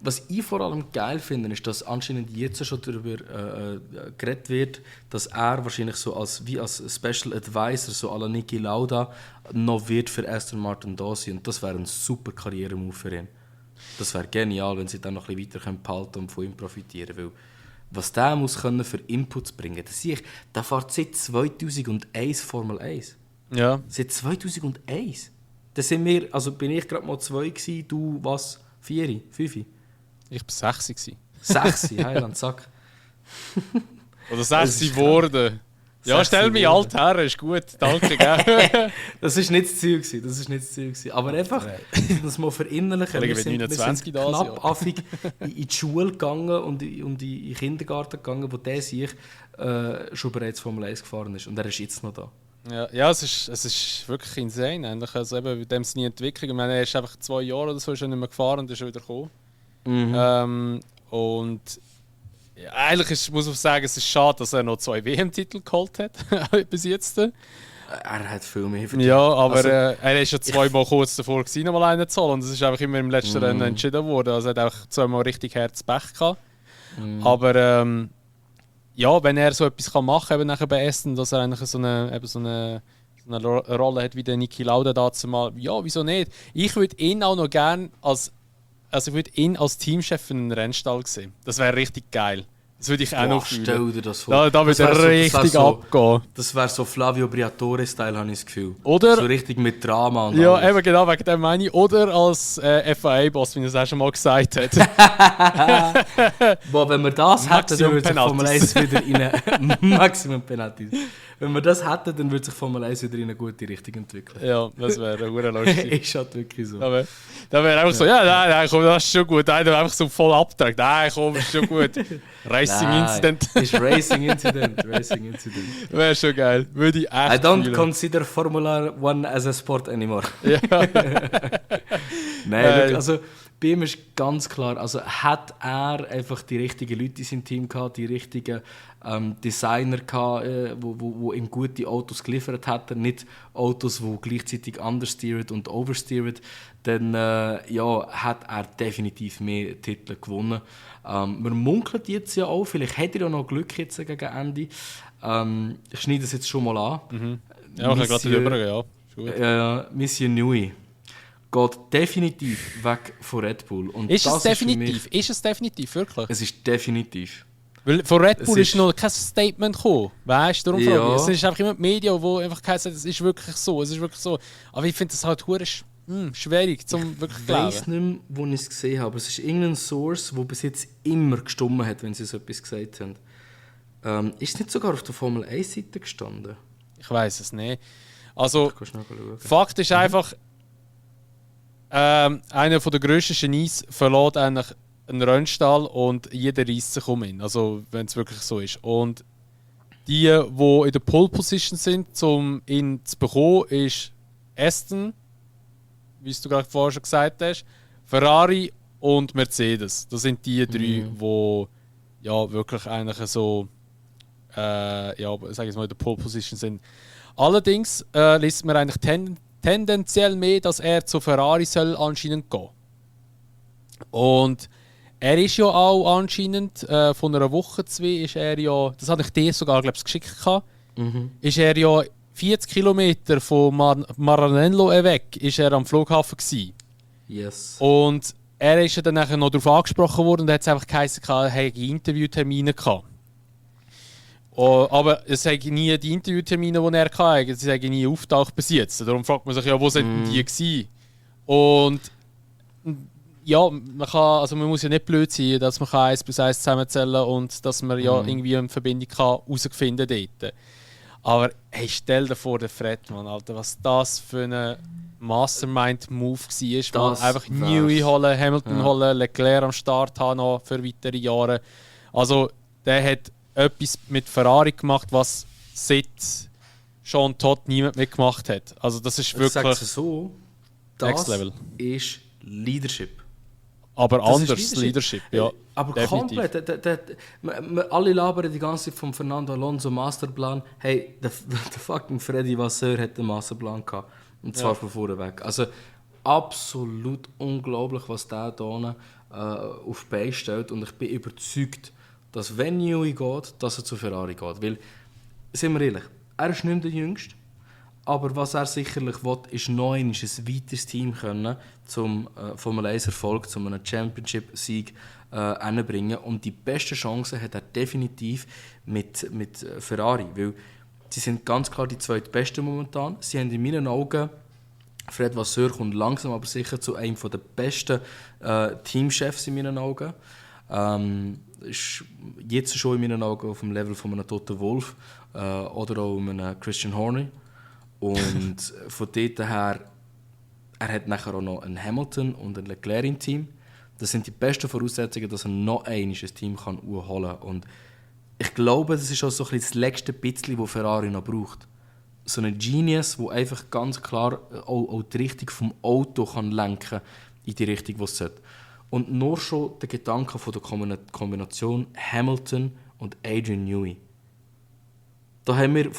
Was ich vor allem geil finde, ist, dass anscheinend jetzt schon darüber geredet wird, dass er wahrscheinlich so als Special Advisor, so à la Niki Lauda, noch wird für Aston Martin da sein. Und das wäre ein super Karrieremove für ihn. Das wäre genial, wenn sie dann noch ein bisschen weiter behalten und von ihm profitieren. Weil was der muss können für Inputs bringen, das sehe ich, der fährt seit 2001 Formel 1. Ja. Seit 2001. Da sind wir, also bin ich gerade mal 2 gewesen, du was? 4? 5? Ich war 6 gewesen. 6? Heiland, zack. Oder 6 geworden. Ja, stell mich alt her, ist gut, danke. Gell? Das war nicht das Ziel gewesen. Aber einfach, das mal verinnerlichen. Wir sind knapp affig in die Schule gegangen und in den Kindergarten gegangen, wo der sich schon bereits Formel 1 gefahren ist. Und er ist jetzt noch da. Ja, es ist wirklich insane. Eigentlich. Also eben, mit dem seine Entwicklung. Ich meine, er ist einfach 2 Jahre oder so schon nicht mehr gefahren und ist schon wieder gekommen. Und ja, eigentlich muss man sagen, es ist schade, dass er noch 2 WM-Titel geholt hat. Bis jetzt. Er hat viel mehr verdient. Ja, aber Also, er ist ja 2-mal kurz davor gewesen, nochmal einen zu holen. Und es ist einfach immer im letzten Rennen entschieden worden. Also er hat auch 2-mal richtig Herzpech gehabt. Aber ja, wenn er so etwas machen kann, eben nachher bei Aston, dass er eigentlich so eine Rolle hat wie der Niki Lauda dazu mal, ja, wieso nicht? Ich würde ihn auch noch gerne als Teamchef in einem Rennstall sehen. Das wäre richtig geil. Das würde ich auch noch fühlen. Stell dir das vor. Da würde er richtig abgehen. Das wäre so Flavio Briatore-Style, habe ich das Gefühl. Oder? So richtig mit Drama und ja, alles. eben genau, wegen dem meine ich. Oder als FIA-Boss, wie er es auch schon mal gesagt hat. Boah, wenn wir das hätten, dann würde sich Penalties. Formel 1 wieder in eine... Maximum Penalties. Wenn wir das hätten, dann würde sich Formel 1 wieder in eine gute Richtung entwickeln. Ja, das wäre eine lustig. Ist halt wirklich so. Da wäre einfach so, ja, nein, komm, das ist schon gut. Einer einfach so voll abträgt. Nein, komm, ist schon gut. Racing Incident. Ist Racing Incident. Wäre schon geil. Würde ich echt I don't fühlen. consider Formula One as a sport anymore. Ja. Nein, also bei ihm ist ganz klar, also hat er einfach die richtigen Leute in seinem Team gehabt, die richtigen Designer gehabt, wo ihm gute Autos geliefert hätten, nicht Autos, die gleichzeitig understeered und oversteered, dann ja, hat er definitiv mehr Titel gewonnen. Man munkelt jetzt ja auch, vielleicht hat er ja noch Glück jetzt gegen Ende. Ich schneide es jetzt schon mal an. Ja, ich kann gerade drüber, ja. Monsieur Nui geht definitiv weg von Red Bull. Und Ist das es definitiv? Ist es definitiv, wirklich? Es ist definitiv. Weil von Red Bull Es ist noch kein Statement gekommen. Weißt du, darum frage ich. Ja. Es ist einfach immer die Medien, die einfach gesagt haben, es ist wirklich so. Aber ich finde das halt schwierig, zum wirklich Ich glauben. weiss nicht mehr, wo ich es gesehen habe. Es ist irgendein Source, der bis jetzt immer gestimmt hat, wenn sie so etwas gesagt haben. Ist es nicht sogar auf der Formel 1-Seite gestanden? Ich weiß es nicht. Also, Ich kann schnell schauen. Fakt ist einfach, einer der grössten Genies verlässt eigentlich einen Rennstall und jeder reisst sich um ihn. Also, wenn es wirklich so ist. Und die in der Pole Position sind, um ihn zu bekommen, ist Aston, wie du gerade vorher schon gesagt hast, Ferrari und Mercedes. Das sind die drei, die ja wirklich eigentlich so sag ich mal, in der Pole Position sind. Allerdings liest man eigentlich tendenziell mehr, dass er zu Ferrari soll anscheinend gehen. Und er ist ja auch anscheinend von einer Woche, 2 ist er ja, das hatte ich dir sogar glaube ich geschickt gehabt, ist er ja 40 Kilometer von Maranello weg, ist er am Flughafen gewesen. Yes. Und er ist ja dann nachher noch darauf angesprochen worden und hat es einfach geheißen, er hätte Interviewtermine gehabt. Oh, aber es haben nie die Interviewtermine, die er hatte, sie haben nie auftaucht bis jetzt. Darum fragt man sich ja, wo sind die gewesen? Und ja, man muss ja nicht blöd sein, dass man 1 plus 1 zusammenzählen und dass man ja irgendwie eine Verbindung herausfinden kann dort. Aber hey, stell dir vor, der Fred, Mann, Alter, was das für ein Mastermind-Move war. Man einfach Newey holen, Hamilton holen, Leclerc am Start haben noch für weitere Jahre. Also, der hat etwas mit Ferrari gemacht, was seit Jean Todt niemand mehr gemacht hat. Also, das ist wirklich so, Next das Level. ist Leadership. Aber Das anders ist Leadership, ja. Aber definitiv. komplett. Alle labern die ganze Zeit vom Fernando Alonso Masterplan. Hey, der fucking Freddy Vasseur hat einen Masterplan gehabt. Und zwar von vorne weg. Also absolut unglaublich, was der hier auf die Beine stellt. Und ich bin überzeugt, dass wenn Newey geht, dass er zu Ferrari geht. Weil, sind wir ehrlich, er ist nicht mehr der Jüngste. Aber was er sicherlich will, ist noch ein weiteres Team können, zum Formel 1 Erfolg, zum einem Championship-Sieg hinbringen. Und die beste Chance hat er definitiv mit Ferrari. Weil sie sind ganz klar die zweitbesten momentan. Sie haben in meinen Augen, Fred Vasseur kommt langsam aber sicher zu einem der besten Teamchefs in meinen Augen. Ist jetzt schon in meinen Augen auf dem Level von einem Toto Wolff oder auch einem Christian Horner. Und von dort her, er hat nachher auch noch einen Hamilton und einen Leclerc im Team. Das sind die besten Voraussetzungen, dass er noch ein Team kann holen kann. Und ich glaube, das ist auch so ein bisschen das letzte bisschen, das Ferrari noch braucht. so ein Genius, der einfach ganz klar auch die Richtung vom Auto kann lenken in die Richtung, die es sollte. Und nur schon der Gedanke von der Kombination Hamilton und Adrian Newey. Da haben wir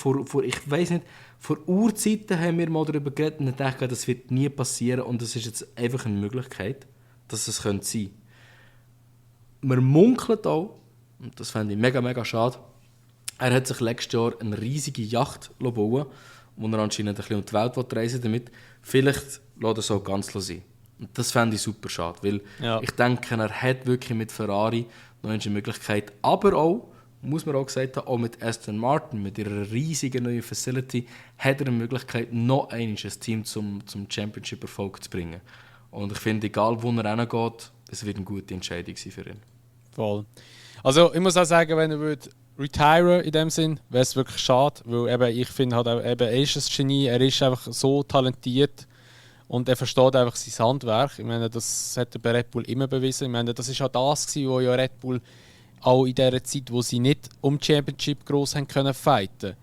ich weiss nicht, vor Urzeiten haben wir mal darüber geredet und gedacht, das wird nie passieren und das ist jetzt einfach eine Möglichkeit, dass es sein könnte. Man munkelt auch, und das fände ich mega, mega schade, er hat sich letztes Jahr eine riesige Yacht bauen, wo er anscheinend ein bisschen um die Welt reisen damit. Vielleicht lässt er es auch ganz sein. Und das fände ich super schade, weil ich denke, er hat wirklich mit Ferrari noch eine Möglichkeit, aber auch, muss man auch gesagt haben, auch mit Aston Martin, mit ihrer riesigen neuen Facility, hat er eine Möglichkeit, noch einmal ein Team zum Championship-Erfolg zu bringen. Und ich finde, egal wo er hingeht, es wird eine gute Entscheidung sein für ihn. Voll. Also ich muss auch sagen, wenn er retire in dem Sinn, wäre es wirklich schade, weil eben, ich finde halt auch, eben, er ist ein Genie, er ist einfach so talentiert und er versteht einfach sein Handwerk. Ich meine, das hat er bei Red Bull immer bewiesen. Ich meine, das war auch das, was ja Red Bull auch in der Zeit, wo sie nicht um die Championship gross haben können fighten,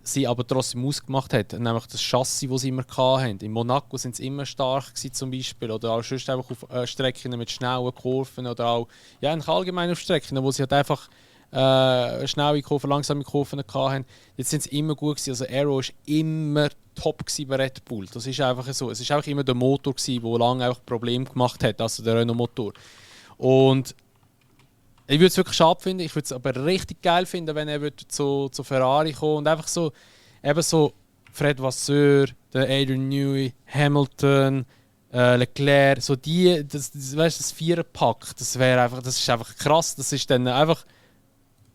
sie aber trotzdem ausgemacht hat, nämlich das Chassis, das sie immer hatten. In Monaco sind sie immer stark gewesen, zum Beispiel, oder auch sonst einfach auf Strecken mit schnellen Kurven oder auch allgemein auf Strecken, wo sie halt einfach schnelle Kurven, langsame Kurven hatten. Jetzt sind sie immer gut gewesen. Also Aero war immer top bei Red Bull. Das ist einfach so. Es war einfach immer der Motor gewesen, der lange einfach Probleme gemacht hat, also der Renault-Motor. Und ich würde es wirklich schade finden, ich würde es aber richtig geil finden, wenn er zu Ferrari kommen und einfach so, eben so Fred Vasseur, der Adrian Newey, Hamilton, Leclerc, so das Viererpack, das ist einfach krass, das ist dann einfach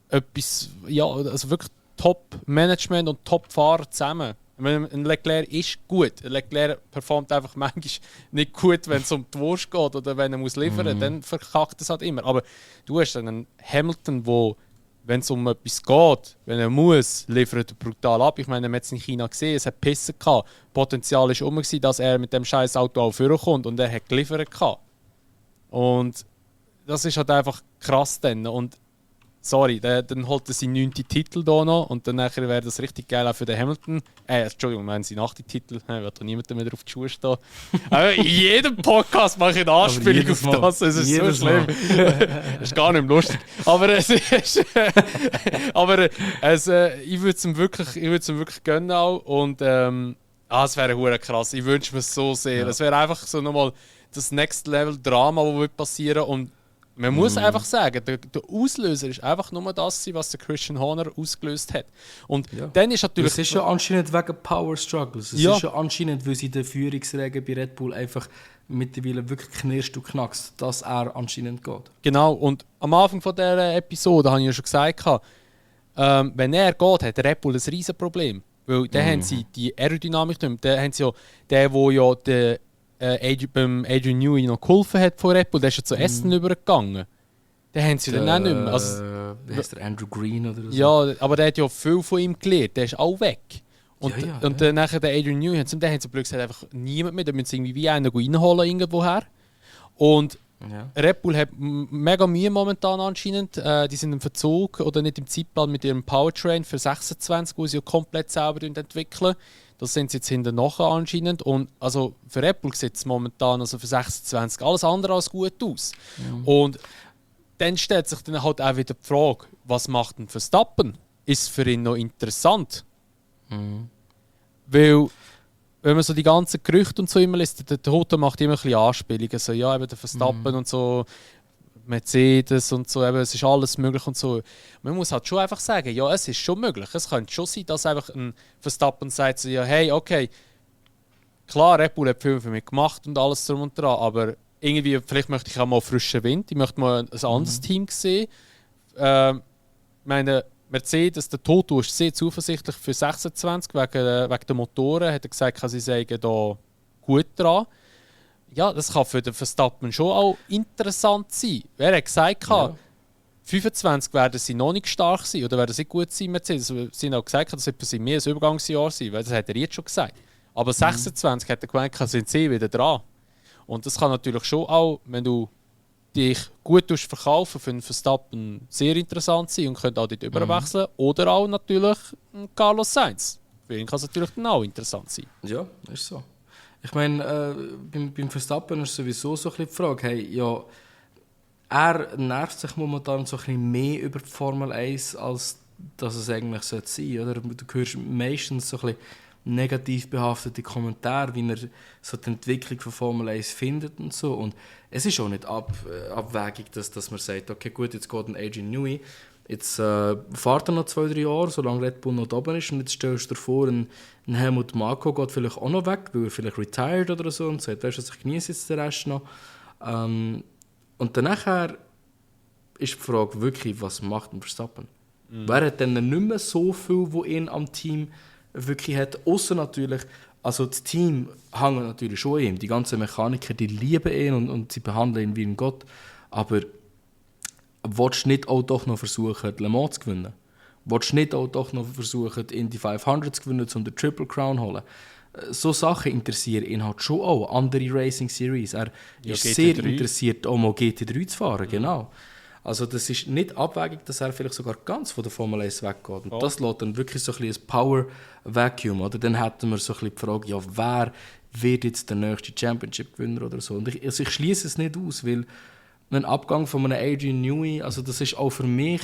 etwas, also wirklich Top-Management und Top-Fahrer zusammen. Ein Leclerc ist gut. Ein Leclerc performt einfach manchmal nicht gut, wenn es um die Wurst geht oder wenn er muss liefern muss. Dann verkackt es halt immer. Aber du hast dann einen Hamilton, wo, wenn es um etwas geht, wenn er muss, liefert er brutal ab. Ich meine, wir haben es in China gesehen, es hat Pissen gehabt. Potenzial war immer, dass er mit dem scheiß Auto auch vorkommt und er hat geliefert gehabt. Und das ist halt einfach krass dann. Und sorry, dann holt er seinen 9. Titel hier noch und dann wäre das richtig geil auch für den Hamilton. Entschuldigung, meinen Sie 8. Titel? Ich will da niemand mehr auf die Schuhe stehen. Aber in jedem Podcast mache ich eine Anspielung auf das. Es ist jedes so schlimm. Das ist gar nicht mehr lustig. Aber es ist. Ich würde es ihm wirklich gönnen auch. Und es wäre hure krass. Ich wünsche mir es so sehr. Es wäre einfach so nochmal das Next Level Drama, das passieren würde. Und man muss einfach sagen, der Auslöser ist einfach nur das, was der Christian Horner ausgelöst hat. Und dann ist natürlich... Es ist ja anscheinend wegen Power Struggles. Es ist ja anscheinend, weil sie in den Führungsrängen bei Red Bull einfach mittlerweile wirklich knirscht und knackst, dass er anscheinend geht. Genau, und am Anfang von dieser Episode habe ich ja schon gesagt, wenn er geht, hat Red Bull ein riesen Problem. Weil dann haben sie die Aerodynamik nicht mehr. Dann haben sie ja den, der beim Adrian Newey noch geholfen hat von Red Bull, der ist ja zu Essen übergegangen. Den haben sie dann auch nicht mehr. Also, wie heißt der Andrew Green oder so? Ja, aber der hat ja viel von ihm gelernt, der ist auch weg. Und dann nachher der Adrian Newey, den haben sie plötzlich einfach niemand mehr, da müssen sie irgendwie wie einen reinholen irgendwoher. Und Red Bull hat mega Mühe momentan anscheinend. Die sind im Verzug oder nicht im Zeitplan mit ihrem Powertrain für 26, wo sie ja komplett selber entwickeln. Das sind sie jetzt hinten nachher anscheinend. Und also für Red Bull sieht es momentan also für 26 alles andere als gut aus. Und dann stellt sich dann halt auch wieder die Frage, was macht denn Verstappen? Ist es für ihn noch interessant? Weil, wenn man so die ganzen Gerüchte und so immer liest, der Toto macht immer ein bisschen Anspielungen. So, ja, eben der Verstappen und so, Mercedes und so, eben, es ist alles möglich und so. Man muss halt schon einfach sagen, ja, es ist schon möglich. Es könnte schon sein, dass einfach ein Verstappen sagt, so, ja, hey, okay, klar, Red Bull hat viel für mich gemacht und alles drum und dran, aber irgendwie, vielleicht möchte ich auch mal frischen Wind, ich möchte mal ein anderes Team sehen. Meine Mercedes, der Toto ist sehr zuversichtlich für 26 wegen der Motoren, hat er gesagt, sie seien da gut dran. Ja, das kann für den Verstappen schon auch interessant sein. Er hat gesagt, 25 werden sie noch nicht stark sein oder werden sie gut sein, Mercedes. Sie haben auch gesagt, das wird für sie mehr ein Übergangsjahr sein, weil das hat er jetzt schon gesagt. Aber 26 hat er gemeint, sind sie wieder dran. Und das kann natürlich schon auch, wenn du dich gut verkaufen für einen Verstappen, sehr interessant sein und könnte auch dort überwechseln. Oder auch natürlich Carlos Sainz. für ihn kann es natürlich dann auch interessant sein. Ja, ist so. Ich meine, beim Verstappen ist sowieso so ein bisschen die Frage, hey, ja, er nervt sich momentan so ein bisschen mehr über die Formel 1, als dass es eigentlich sein sollte, oder? Du hörst meistens so ein bisschen negativ behaftete Kommentare, wie er so die Entwicklung von Formel 1 findet und so. Und es ist auch nicht abwägig, dass man sagt, okay, gut, jetzt geht ein Adrian Newey, jetzt fährt er noch 2-3 Jahre, solange Red Bull noch da oben ist, und jetzt stellst du dir vor, ein Helmut Marko geht vielleicht auch noch weg, weil er vielleicht retired oder so und sagt, weißt du, ich genieße jetzt den Rest noch. Und dann nachher ist die Frage wirklich, was macht ein Verstappen? Wer hat dann nicht mehr so viel, wo ihn am Team wirklich hat, außer natürlich, also das Team hängt natürlich schon ihm, die ganzen Mechaniker, die lieben ihn und sie behandeln ihn wie ein Gott, aber willst du nicht auch doch noch versuchen, Le Mans zu gewinnen? Willst du nicht auch doch noch versuchen, die Indy 500 zu gewinnen, um den Triple Crown zu holen? So Sachen interessieren ihn halt schon auch, andere Racing Series. Er ist GT3. Sehr interessiert, auch mal GT3 zu fahren, genau. Also das ist nicht abwegig, dass er vielleicht sogar ganz von der Formel 1 weggeht. Und das lässt dann wirklich so ein bisschen ein Power-Vacuum. Oder? Dann hätten wir so ein bisschen die Frage, ja, wer wird jetzt der nächste Championship-Gewinner oder so. Und ich schließe es nicht aus, weil ein Abgang von einem Adrian Newey, also das ist auch für mich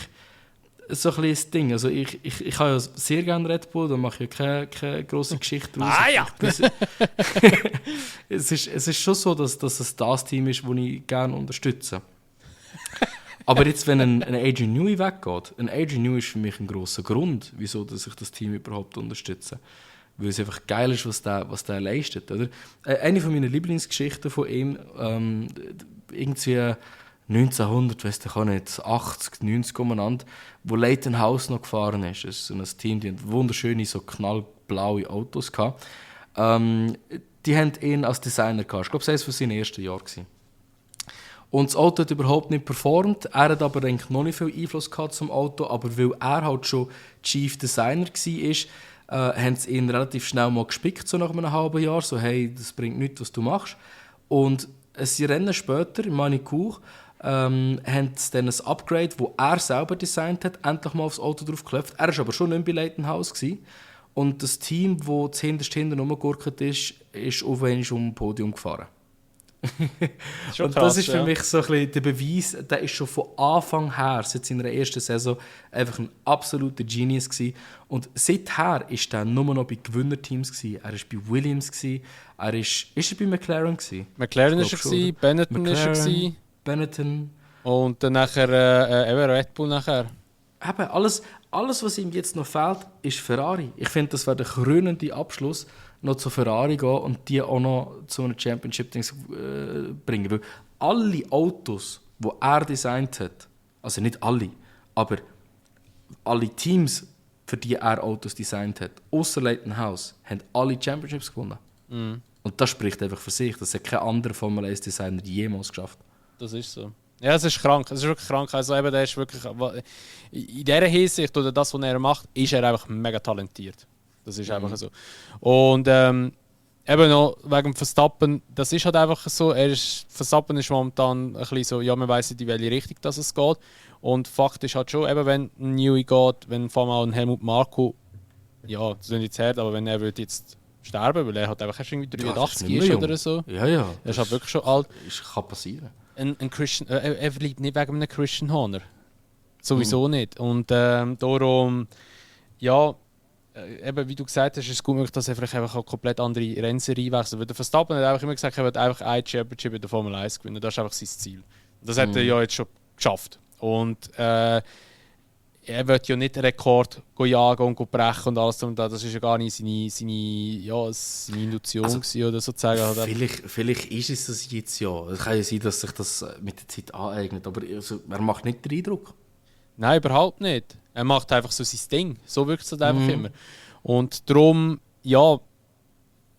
so ein bisschen das Ding. Also ich habe ja sehr gerne Red Bull, da mache ich ja keine grosse Geschichte draus. Ah ja! Es ist schon so, dass es das Team ist, das ich gerne unterstütze. Aber jetzt, wenn ein Adrian Newey weggeht, ein Adrian Newey ist für mich ein grosser Grund, wieso dass ich das Team überhaupt unterstütze. Weil es einfach geil ist, was der leistet. Oder? Eine von meinen Lieblingsgeschichten von ihm, irgendwie 1900, weiss ich auch nicht, 80, 90 umeinander, wo Leighton House noch gefahren ist. Das ist so ein Team, die hatten wunderschöne, so knallblaue Autos gehabt. Die haben ihn als Designer gehabt. Ich glaube, das war eines seiner ersten Jahre. Und das Auto hat überhaupt nicht performt. Er hat aber eigentlich noch nicht viel Einfluss gehabt zum Auto, aber weil er halt schon Chief Designer war, haben sie ihn relativ schnell mal gespickt, so nach einem halben Jahr. So, hey, das bringt nichts, was du machst. Und ein Rennen später, in Manicourt, haben sie dann ein Upgrade, das er selber designt hat, endlich mal aufs Auto drauf geklopft. Er war aber schon nicht bei Leighton House gewesen. Und das Team, das zuhinterst hinten rumgegurkt ist auf einmal um das Podium gefahren. Und krass, das ist für mich so ein bisschen der Beweis, der ist schon von Anfang her, seit seiner ersten Saison, einfach ein absoluter Genius gewesen. Und seither war er nur noch bei Gewinnerteams gewesen. Er war bei Williams gewesen. Ist er bei McLaren gewesen? McLaren war er gewesen, Benetton war er gewesen. Benetton. Und dann nachher eben Red Bull nachher. Eben, alles, was ihm jetzt noch fehlt, ist Ferrari. Ich finde, das wäre der krönende Abschluss, noch zu Ferrari gehen und die auch noch zu einem Championship bringen. Weil alle Autos, die er designt hat, also nicht alle, aber alle Teams, für die er Autos designt hat, ausser Leighton House, haben alle Championships gewonnen. Mm. Und das spricht einfach für sich. Das hat kein anderer Formel 1-Designer jemals geschafft. Das ist so. Ja, es ist krank. Es ist wirklich krank. Also eben, der ist wirklich, in dieser Hinsicht, oder das, was er macht, ist er einfach mega talentiert. Das ist einfach so. Und eben noch wegen Verstappen, das ist halt einfach so, Verstappen ist momentan ein bisschen so, ja, man weiss nicht, in welche Richtung das es geht. Und Fakt ist halt schon, eben wenn ein Newey geht, wenn vor allem ein Helmut Marko, ja, das ist nicht hart, aber wenn er wird jetzt sterben, weil er hat einfach erst irgendwie 83 ist oder so. Ja, ja. Er ist halt wirklich schon alt. Kann passieren. Ein Christian, er verliebt nicht wegen einem Christian Horner. Sowieso nicht. Und darum, ja, eben wie du gesagt hast, ist es gut möglich, dass er vielleicht einfach eine komplett andere Rennserie wechselt. Weil der Verstappen hat einfach immer gesagt, er wird einfach ein Championship in der Formel 1 gewinnen. Das ist einfach sein Ziel. Das hat er ja jetzt schon geschafft. Und er wird ja nicht einen Rekord jagen und brechen und alles. Und das ist ja gar nicht seine Intention oder sozusagen. Vielleicht ist es das jetzt ja. Es kann ja sein, dass sich das mit der Zeit aneignet. Aber also, er macht nicht den Eindruck. Nein, überhaupt nicht. Er macht einfach so sein Ding. So wirkt es halt einfach immer. Und darum, ja,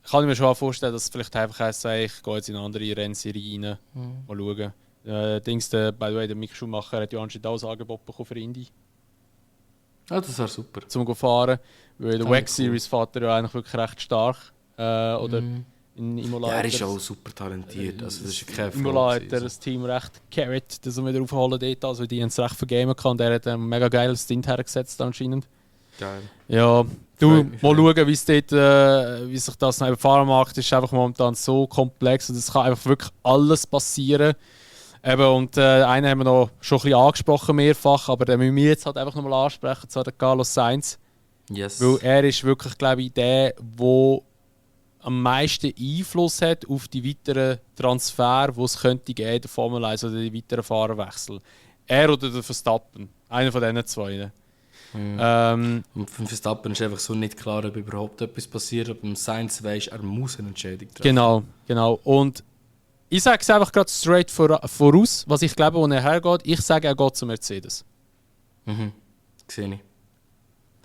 kann ich mir schon vorstellen, dass es vielleicht einfach heisst, ich gehe jetzt in eine andere Rennserie rein. Mal schauen. By the way, der Mick Schumacher hat ja anscheinend auch ein Angebot bekommen für Indy. Ja, das wäre super. Zum zu fahren. Weil der WEC Series fährt er ja eigentlich wirklich recht stark. Oder in Imola. Ja, er ist auch super talentiert. Also, das ist kein Imola hat er das Team recht carried, dass er wieder aufholen dort. Also die haben es recht vergamen können. Und er hat ein mega geiles Stint hergesetzt anscheinend. Geil. Ja, Du, mal schauen, wie sich das der Fahrermarkt ist einfach momentan so komplex und es kann einfach wirklich alles passieren. Eben, und einen haben wir noch schon ein bisschen angesprochen mehrfach, aber den müssen wir jetzt halt einfach nochmal ansprechen, zwar der Carlos Sainz. Yes. Weil er ist wirklich, glaube ich, der am meisten Einfluss hat auf die weiteren Transfer, die es könnte geben in der Formel 1 oder die weiteren Fahrerwechsel. Er oder der Verstappen, einer von diesen zwei. Und für Verstappen ist einfach so nicht klar, ob überhaupt etwas passiert, ob Sainz weiss, er muss eine Entscheidung treffen. Genau. Und ich sage es einfach gerade straight voraus, was ich glaube, wo er hergeht. Ich sage, er geht zu Mercedes. Sehe ich.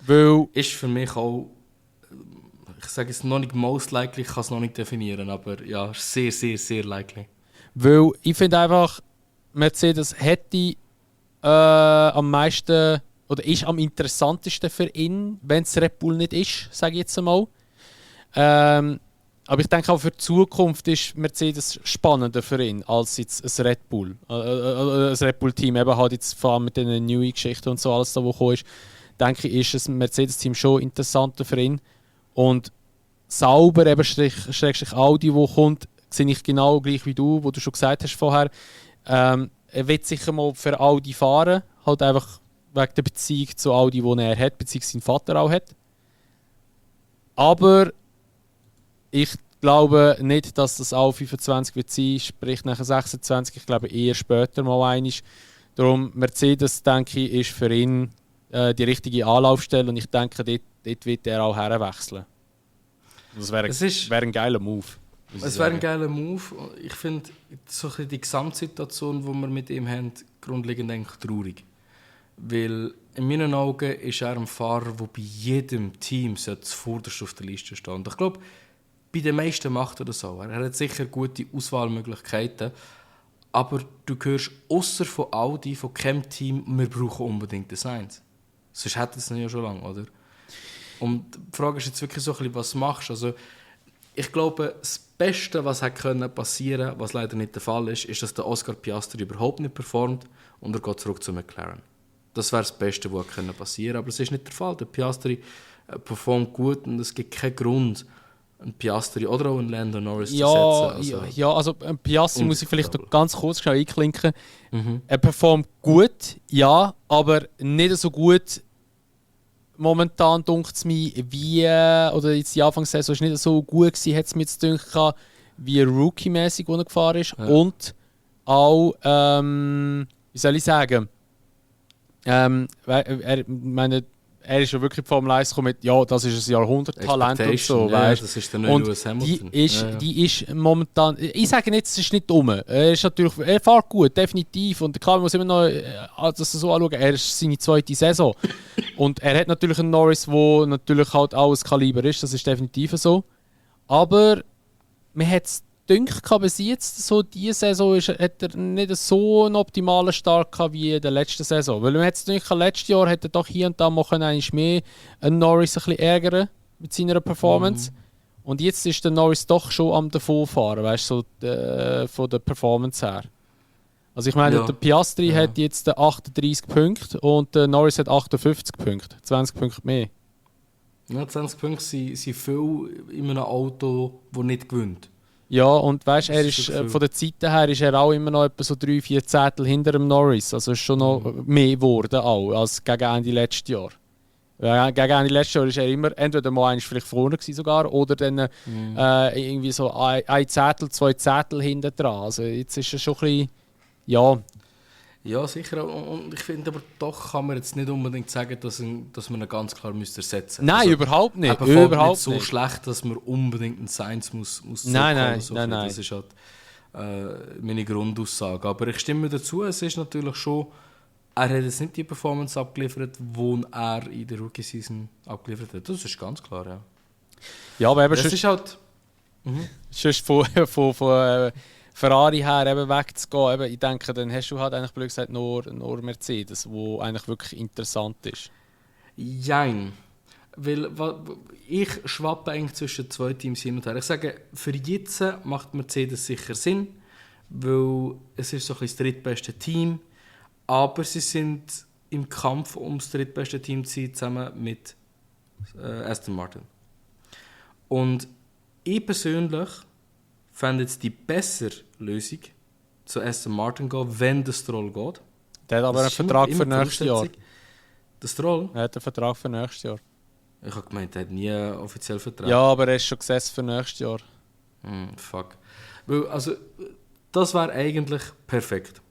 Weil ist für mich auch, ich sage es noch nicht most likely, ich kann es noch nicht definieren, aber ja, sehr, sehr, sehr likely. Weil ich finde einfach, Mercedes hätte am meisten oder ist am interessantesten für ihn, wenn es Red Bull nicht ist, sage ich jetzt einmal. Aber ich denke auch für die Zukunft ist Mercedes spannender für ihn als jetzt ein Red Bull. Ein Red Bull-Team eben halt jetzt vor allem mit den neuen Geschichten und so alles da, wo gekommen ist, denke ich, ist ein Mercedes-Team schon interessanter für ihn. Und sauber eben schrägstrich Audi, wo kommt, sehe ich genau gleich wie du, wo du schon gesagt hast vorher. Er wird sicher mal für Audi fahren, halt einfach wegen der Beziehung zu Audi, die er hat, beziehungsweise sein Vater auch hat. Aber ich glaube nicht, dass das auch 25 wird sein, sprich nachher 26. Ich glaube eher später mal einig. Darum Mercedes, denke ich, ist für ihn die richtige Anlaufstelle und ich denke, dort wird er auch herwechseln. Das wäre ein geiler Move. Es wäre ein geiler Move. Ich finde so ein bisschen die Gesamtsituation, die wir mit ihm haben, grundlegend eigentlich traurig. Weil in meinen Augen ist er ein Fahrer, der bei jedem Team zuvorderst auf der Liste steht. Und ich glaube, bei den meisten macht er das auch. Er hat sicher gute Auswahlmöglichkeiten. Aber du hörst ausser von Audi, von keinem Team, wir brauchen unbedingt den Sainz. Sonst hätten sie es ja schon lange, oder? Und die Frage ist jetzt wirklich so ein bisschen, was machst du? Also, ich glaube, das Beste, was hätte passieren können, was leider nicht der Fall ist, ist, dass der Oscar Piastri überhaupt nicht performt und er geht zurück zu McLaren. Das wäre das Beste, was passieren könnte, aber es ist nicht der Fall. Der Piastri performt gut und es gibt keinen Grund, einen Piastri oder auch einen Lando Norris zu setzen. Also ein Piastri muss ich vielleicht noch ganz kurz schnell einklinken. Er performt gut, ja, aber nicht so gut momentan, denkt es mir, wie, oder jetzt die Anfangssaison ist nicht so gut gewesen, hat es mir jetzt gedacht, wie Rookie-mäßig, wo er gefahren ist. Ja. Und auch, wie soll ich sagen, er ist ja wirklich in die Formel 1 gekommen mit, ja, das ist ein Jahrhunderttalent und so, weißt. Das ist der neue Lewis Hamilton. Die ist momentan, ich sage nicht, es ist nicht dumm. Er fährt gut, definitiv. Und klar, man muss immer noch das so anschauen, er ist seine zweite Saison. Und er hat natürlich einen Norris, der natürlich halt auch ein Kaliber ist, das ist definitiv so. Aber man hat es gedacht, bis jetzt, so diese Saison hat er nicht so einen optimalen Start gehabt wie in der letzten Saison. Weil man hat es gedacht, letztes Jahr hätte er doch hier und da mal mehr einen Norris ein bisschen ärgern mit seiner Performance. Und jetzt ist der Norris doch schon am davonfahren, weißt du, so von der Performance her. Also ich meine, der Piastri hat jetzt 38 Punkte und der Norris hat 58 Punkte. 20 Punkte mehr. Ja, 20 Punkte sind viel in einem Auto, das nicht gewinnt. Ja, und weißt, er ist von der Zeit her ist er auch immer noch etwa so 3-4 Zettel hinter dem Norris. Also ist schon noch mehr geworden auch, als gegen Ende letztes Jahr. Gegen Ende letztes Jahr ist er immer entweder mal vielleicht vorne gewesen sogar oder dann irgendwie so ein Zettel, 2 Zettel hinter dran. Also jetzt ist er schon ein bisschen, ja. Ja, sicher. Und ich finde aber doch kann man jetzt nicht unbedingt sagen, dass man ihn ganz klar ersetzen müsste. Nein, also, überhaupt nicht. Er überhaupt nicht so schlecht, dass man unbedingt einen Sainz muss nein. Das ist halt meine Grundaussage. Aber ich stimme dazu, es ist natürlich schon, er hat jetzt nicht die Performance abgeliefert, die er in der Rookie-Season abgeliefert hat. Das ist ganz klar, ja. Ja, aber eben das ist halt... Sonst von Ferrari her eben wegzugehen, eben, ich denke, dann hast du halt eigentlich blöd gesagt nur Mercedes, wo eigentlich wirklich interessant ist. Jein. Weil ich schwappe eigentlich zwischen 2 Teams hin und her. Ich sage, für jetzt macht Mercedes sicher Sinn, weil es ist so ein bisschen das drittbeste Team, aber sie sind im Kampf um das drittbeste Team zu sein, zusammen mit Aston Martin. Und ich persönlich fände jetzt die bessere Lösung, zu Aston Martin gehen, wenn der Stroll geht. Der hat aber einen Vertrag für nächstes Jahr. Der Stroll? Er hat einen Vertrag für nächstes Jahr. Ich habe gemeint, er hat nie einen offiziellen Vertrag. Ja, aber er ist schon gesetzt für nächstes Jahr. Fuck. Weil, also, das wäre eigentlich perfekt.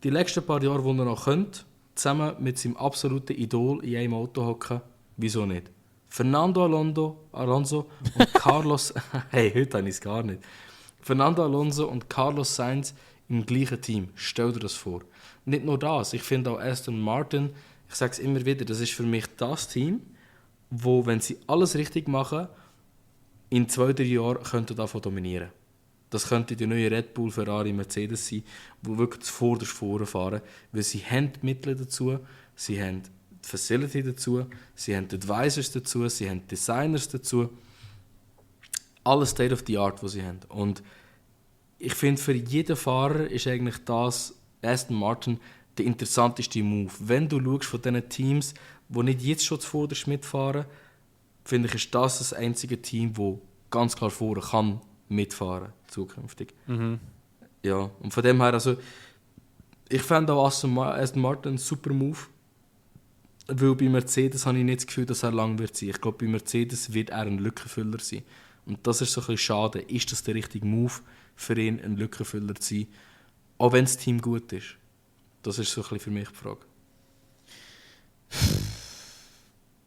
Die letzten paar Jahre, wo er noch könnte, zusammen mit seinem absoluten Idol in einem Auto hocken, wieso nicht? Fernando Alonso und Carlos... hey, heute habe ich es gar nicht. Fernando Alonso und Carlos Sainz im gleichen Team. Stell dir das vor. Nicht nur das, ich finde auch Aston Martin, ich sage es immer wieder, das ist für mich das Team, wo, wenn sie alles richtig machen, in 2-3 Jahren könnte davon dominieren. Das könnte die neue Red Bull, Ferrari, Mercedes sein, die wirklich zuvorderst fahren, weil sie haben die Mittel dazu, sie haben die Facility dazu, sie haben die Advisors dazu, sie haben Designers dazu. Alles State of the Art, was sie haben. Und ich finde, für jeden Fahrer ist eigentlich das Aston Martin der interessanteste Move. Wenn du schaust von diesen Teams, die nicht jetzt schon zuvorderst mitfahren, finde ich, ist das einzige Team, das ganz klar vorne kann mitfahren zukünftig. Ja, und von dem her, also ich fände auch Aston Martin einen super Move, weil bei Mercedes habe ich nicht das Gefühl, dass er lang wird sein. Ich glaube, bei Mercedes wird er ein Lückenfüller sein. Und das ist so ein bisschen schade. Ist das der richtige Move für ihn, ein Lückenfüller zu sein? Auch wenn das Team gut ist. Das ist so ein bisschen für mich die Frage.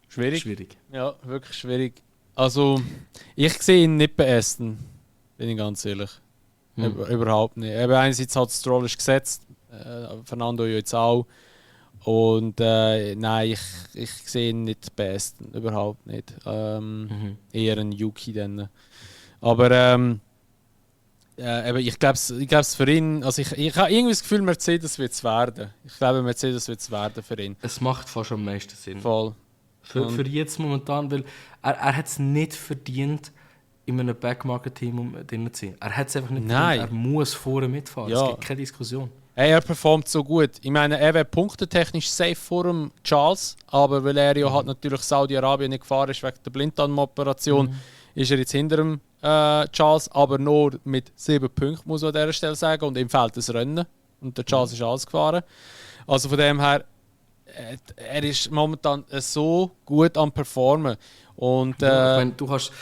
Schwierig. Ja, wirklich schwierig. Also, ich sehe ihn nicht bei Aston, bin ich ganz ehrlich. Überhaupt nicht. Eben einerseits hat Stroll ist gesetzt, Fernando ja jetzt auch. Und nein, ich sehe ihn nicht bei Aston, überhaupt nicht. Eher ein Yuki dann. Aber eben, ich glaube es für ihn, also ich habe irgendwie das Gefühl, Mercedes wird es werden. Ich glaube, Mercedes wird es werden für ihn. Es macht fast am meisten Sinn. Voll. Für jetzt momentan, weil er hat es nicht verdient, in einem Backmarket-Team drin zu sein. Er hat es einfach nicht verdient, er muss vorne mitfahren. Ja. Es gibt keine Diskussion. Hey, er performt so gut. Ich meine, er wäre punktetechnisch safe vor dem Charles, aber weil er ja halt natürlich Saudi-Arabien nicht gefahren ist wegen der Blinddarmoperation, ist er jetzt hinter dem Charles, aber nur mit 7 Punkten, muss man an dieser Stelle sagen. Und ihm fehlt das Rennen. Und der Charles ist alles gefahren. Also von dem her, er ist momentan so gut am Performen. Und, ich meine, du kannst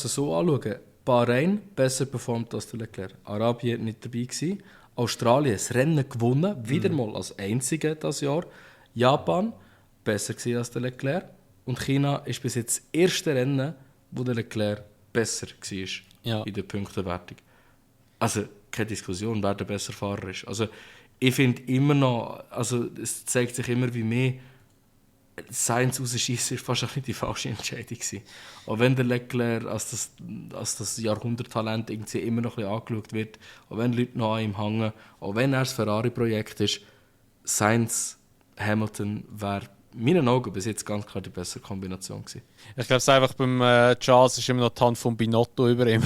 es so anschauen. Bahrain besser performt als der Leclerc. Arabien nicht dabei gewesen. Australien das Rennen gewonnen, wieder mal als einzige das Jahr. Japan besser gewesen als der Leclerc. Und China ist bis jetzt das erste Rennen, wo der Leclerc besser war in der Punktewertung. Also keine Diskussion, wer der bessere Fahrer ist. Also ich finde immer noch, also es zeigt sich immer wie mehr, Sainz rausschießen war fast ein bisschen die falsche Entscheidung gewesen. Auch wenn der Leclerc als das Jahrhunderttalent irgendwie immer noch ein bisschen angeschaut wird, auch wenn Leute noch an ihm hängen, auch wenn er das Ferrari-Projekt ist, Sainz, Hamilton wäre in meinen Augen bis jetzt ganz klar die bessere Kombination gewesen. Ich glaube es einfach beim Charles ist immer noch die Hand von Binotto über ihm.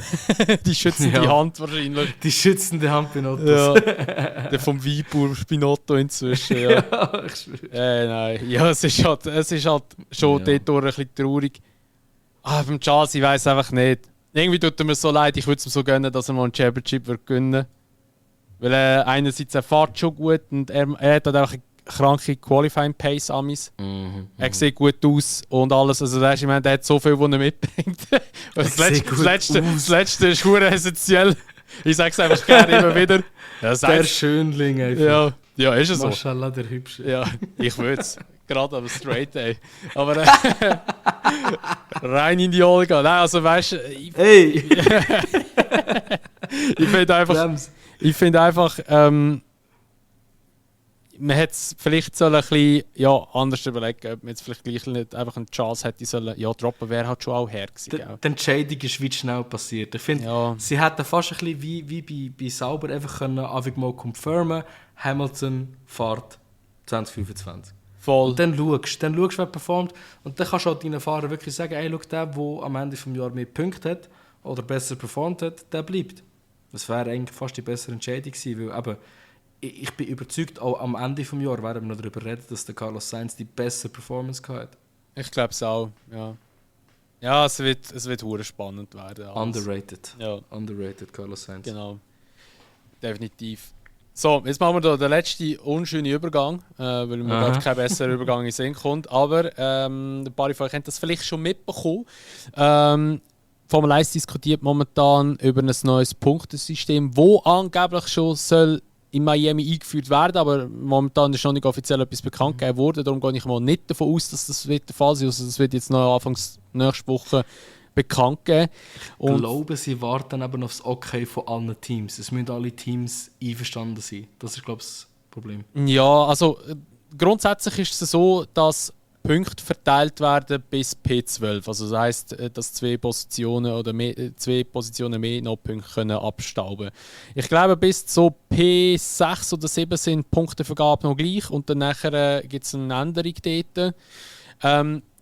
Die schützende Hand wahrscheinlich. Die schützende Hand Binottos. Ja. Der vom Weinbauer Binotto inzwischen. Ja, ja ich schwöre. Nein. Ja, es ist halt schon dort ein bisschen traurig. Beim Charles, ich weiss einfach nicht. Irgendwie tut er mir so leid, ich würde es ihm so gönnen, dass er mal ein Championship gewinnen würde. Weil einerseits er fährt schon gut und er hat halt auch kranke Qualifying Pace amis. Er sieht gut aus und alles. Also der hat so viel, was er mitbringt. Das letzte ist verdammt essentiell. Ich sage es einfach gerne immer wieder. Ja, der Schönling einfach. Ja, ist es so. Maschallah, der Hübsche. Ja, ich würde es. Gerade aber straight, ey. Aber rein in die Olga. Nein, also weißt du... Hey! Ich finde einfach... man hätte es vielleicht ein bisschen anders überlegen, ob man jetzt vielleicht gleich nicht einfach einen Charles hätte sollen. Ja, droppen wäre halt schon auch her gewesen. Die Entscheidung ist wie schnell passiert. Ich finde, sie hätten fast ein bisschen wie bei Sauber einfach können mal confirmen, Hamilton fährt 2025. Voll. Und dann schaust du, wer performt. Und dann kannst du halt deinen Fahrer wirklich sagen, ey, schau, der am Ende des Jahres mehr Punkte hat oder besser performt hat, der bleibt. Das wäre eigentlich fast die bessere Entscheidung gewesen, weil eben, ich bin überzeugt, auch am Ende des Jahres werden wir noch darüber reden, dass der Carlos Sainz die bessere Performance hatte. Ich glaube es auch, ja. Ja, es wird hure spannend werden. Alles. Underrated. Ja. Underrated, Carlos Sainz. Genau. Definitiv. So, jetzt machen wir da den letzten unschönen Übergang, weil mir gerade kein besserer Übergang in den Sinn kommt. Aber ein paar von euch haben das vielleicht schon mitbekommen. Formel 1 diskutiert momentan über ein neues Punktesystem, das angeblich schon soll in Miami eingeführt werden, aber momentan ist noch nicht offiziell etwas bekannt gegeben worden. Darum gehe ich mal nicht davon aus, dass das wird der Fall sein wird. Also das wird jetzt noch anfangs nächste Woche bekannt geben. Ich glaube, sie warten aber noch aufs Okay von allen Teams. Es müssen alle Teams einverstanden sein. Das ist, glaube ich, das Problem. Ja, also grundsätzlich ist es so, dass Punkte verteilt werden bis P12. Also das heisst, dass zwei Positionen mehr noch Punkte können abstauben. Ich glaube, bis zu P6 oder 7 sind die Punktevergabe noch gleich und dann gibt es eine Änderung dort.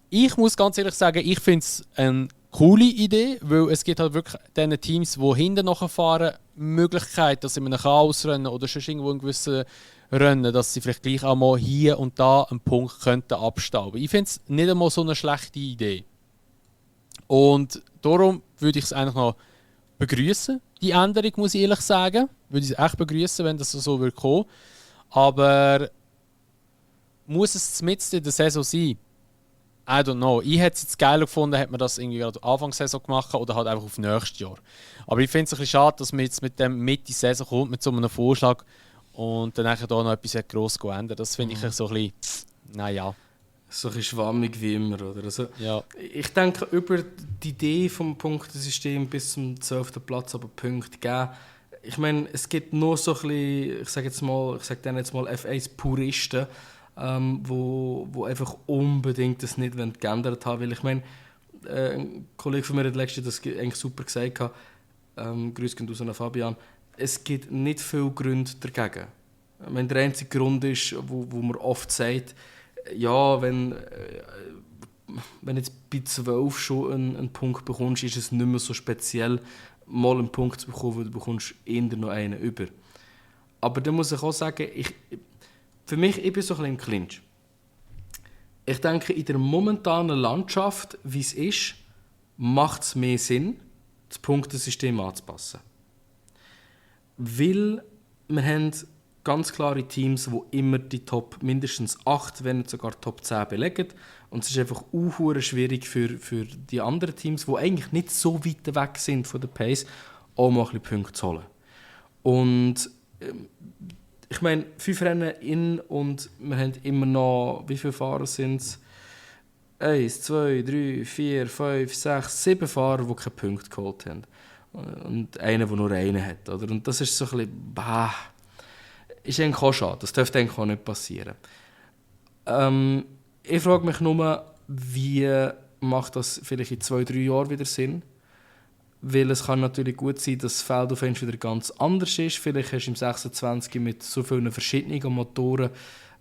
Ich muss ganz ehrlich sagen, ich finde es eine coole Idee, weil es gibt halt wirklich diesen Teams, die hinten nachfahren, Möglichkeit, dass sie in einem Chaosrennen oder schon irgendwo in gewissen Rennen, dass sie vielleicht gleich auch mal hier und da einen Punkt könnten abstauben. Ich finde es nicht einmal so eine schlechte Idee. Und darum würde ich es eigentlich noch begrüßen, die Änderung, muss ich ehrlich sagen. Würde ich es echt begrüßen, wenn das so würde kommen. Aber muss es mitten in der Saison sein? I don't know. Ich hätte es jetzt geil gefunden, hätte man das irgendwie gerade Anfang der Saison gemacht oder halt einfach auf nächstes Jahr. Aber ich finde es ein bisschen schade, dass man jetzt mit dem Mitte Saison kommt, mit so einem Vorschlag und dann nachher da noch etwas gross ändern. Das finde ich so ein bisschen, naja. So ein bisschen schwammig wie immer, oder? Also, ja. Ich denke, über die Idee vom Punktesystem bis zum 12. Platz aber Punkte geben. Ich meine, es gibt nur so ein bisschen, ich sage denen jetzt mal F1-Puristen, wo einfach unbedingt das nicht geändert haben. Weil ich meine, ein Kollege von mir hat letztens das eigentlich super gesagt, Grüß gehen raus an Fabian, es gibt nicht viele Gründe dagegen. Ich meine, der einzige Grund ist, wo man oft sagt, ja, wenn jetzt bei 12 schon einen Punkt bekommst, ist es nicht mehr so speziell, mal einen Punkt zu bekommen, weil du bekommst eher noch einen über. Aber da muss ich auch sagen, für mich, ich bin so ein bisschen im Clinch. Ich denke, in der momentanen Landschaft, wie es ist, macht es mehr Sinn, das Punktesystem anzupassen. Weil wir haben ganz klare Teams, die immer die Top mindestens 8, wenn nicht sogar Top 10 belegen. Und es ist einfach schwierig für die anderen Teams, die eigentlich nicht so weit weg sind von der Pace, auch mal ein bisschen Punkte zu holen. Und ich meine, 5 Rennen in und wir haben immer noch, wie viele Fahrer sind es? 1, 2, 3, 4, 5, 6, 7 Fahrer, die keine Punkte geholt haben. Und einer, der nur einen hat. Oder? Und das ist so ein bisschen, ist eigentlich auch schade. Das dürfte eigentlich auch nicht passieren. Ich frage mich nur, wie macht das vielleicht in 2-3 Jahren wieder Sinn? Weil es kann natürlich gut sein, dass das Feld auf einmal wieder ganz anders ist. Vielleicht hast du im 26 mit so vielen verschiedenen Motoren,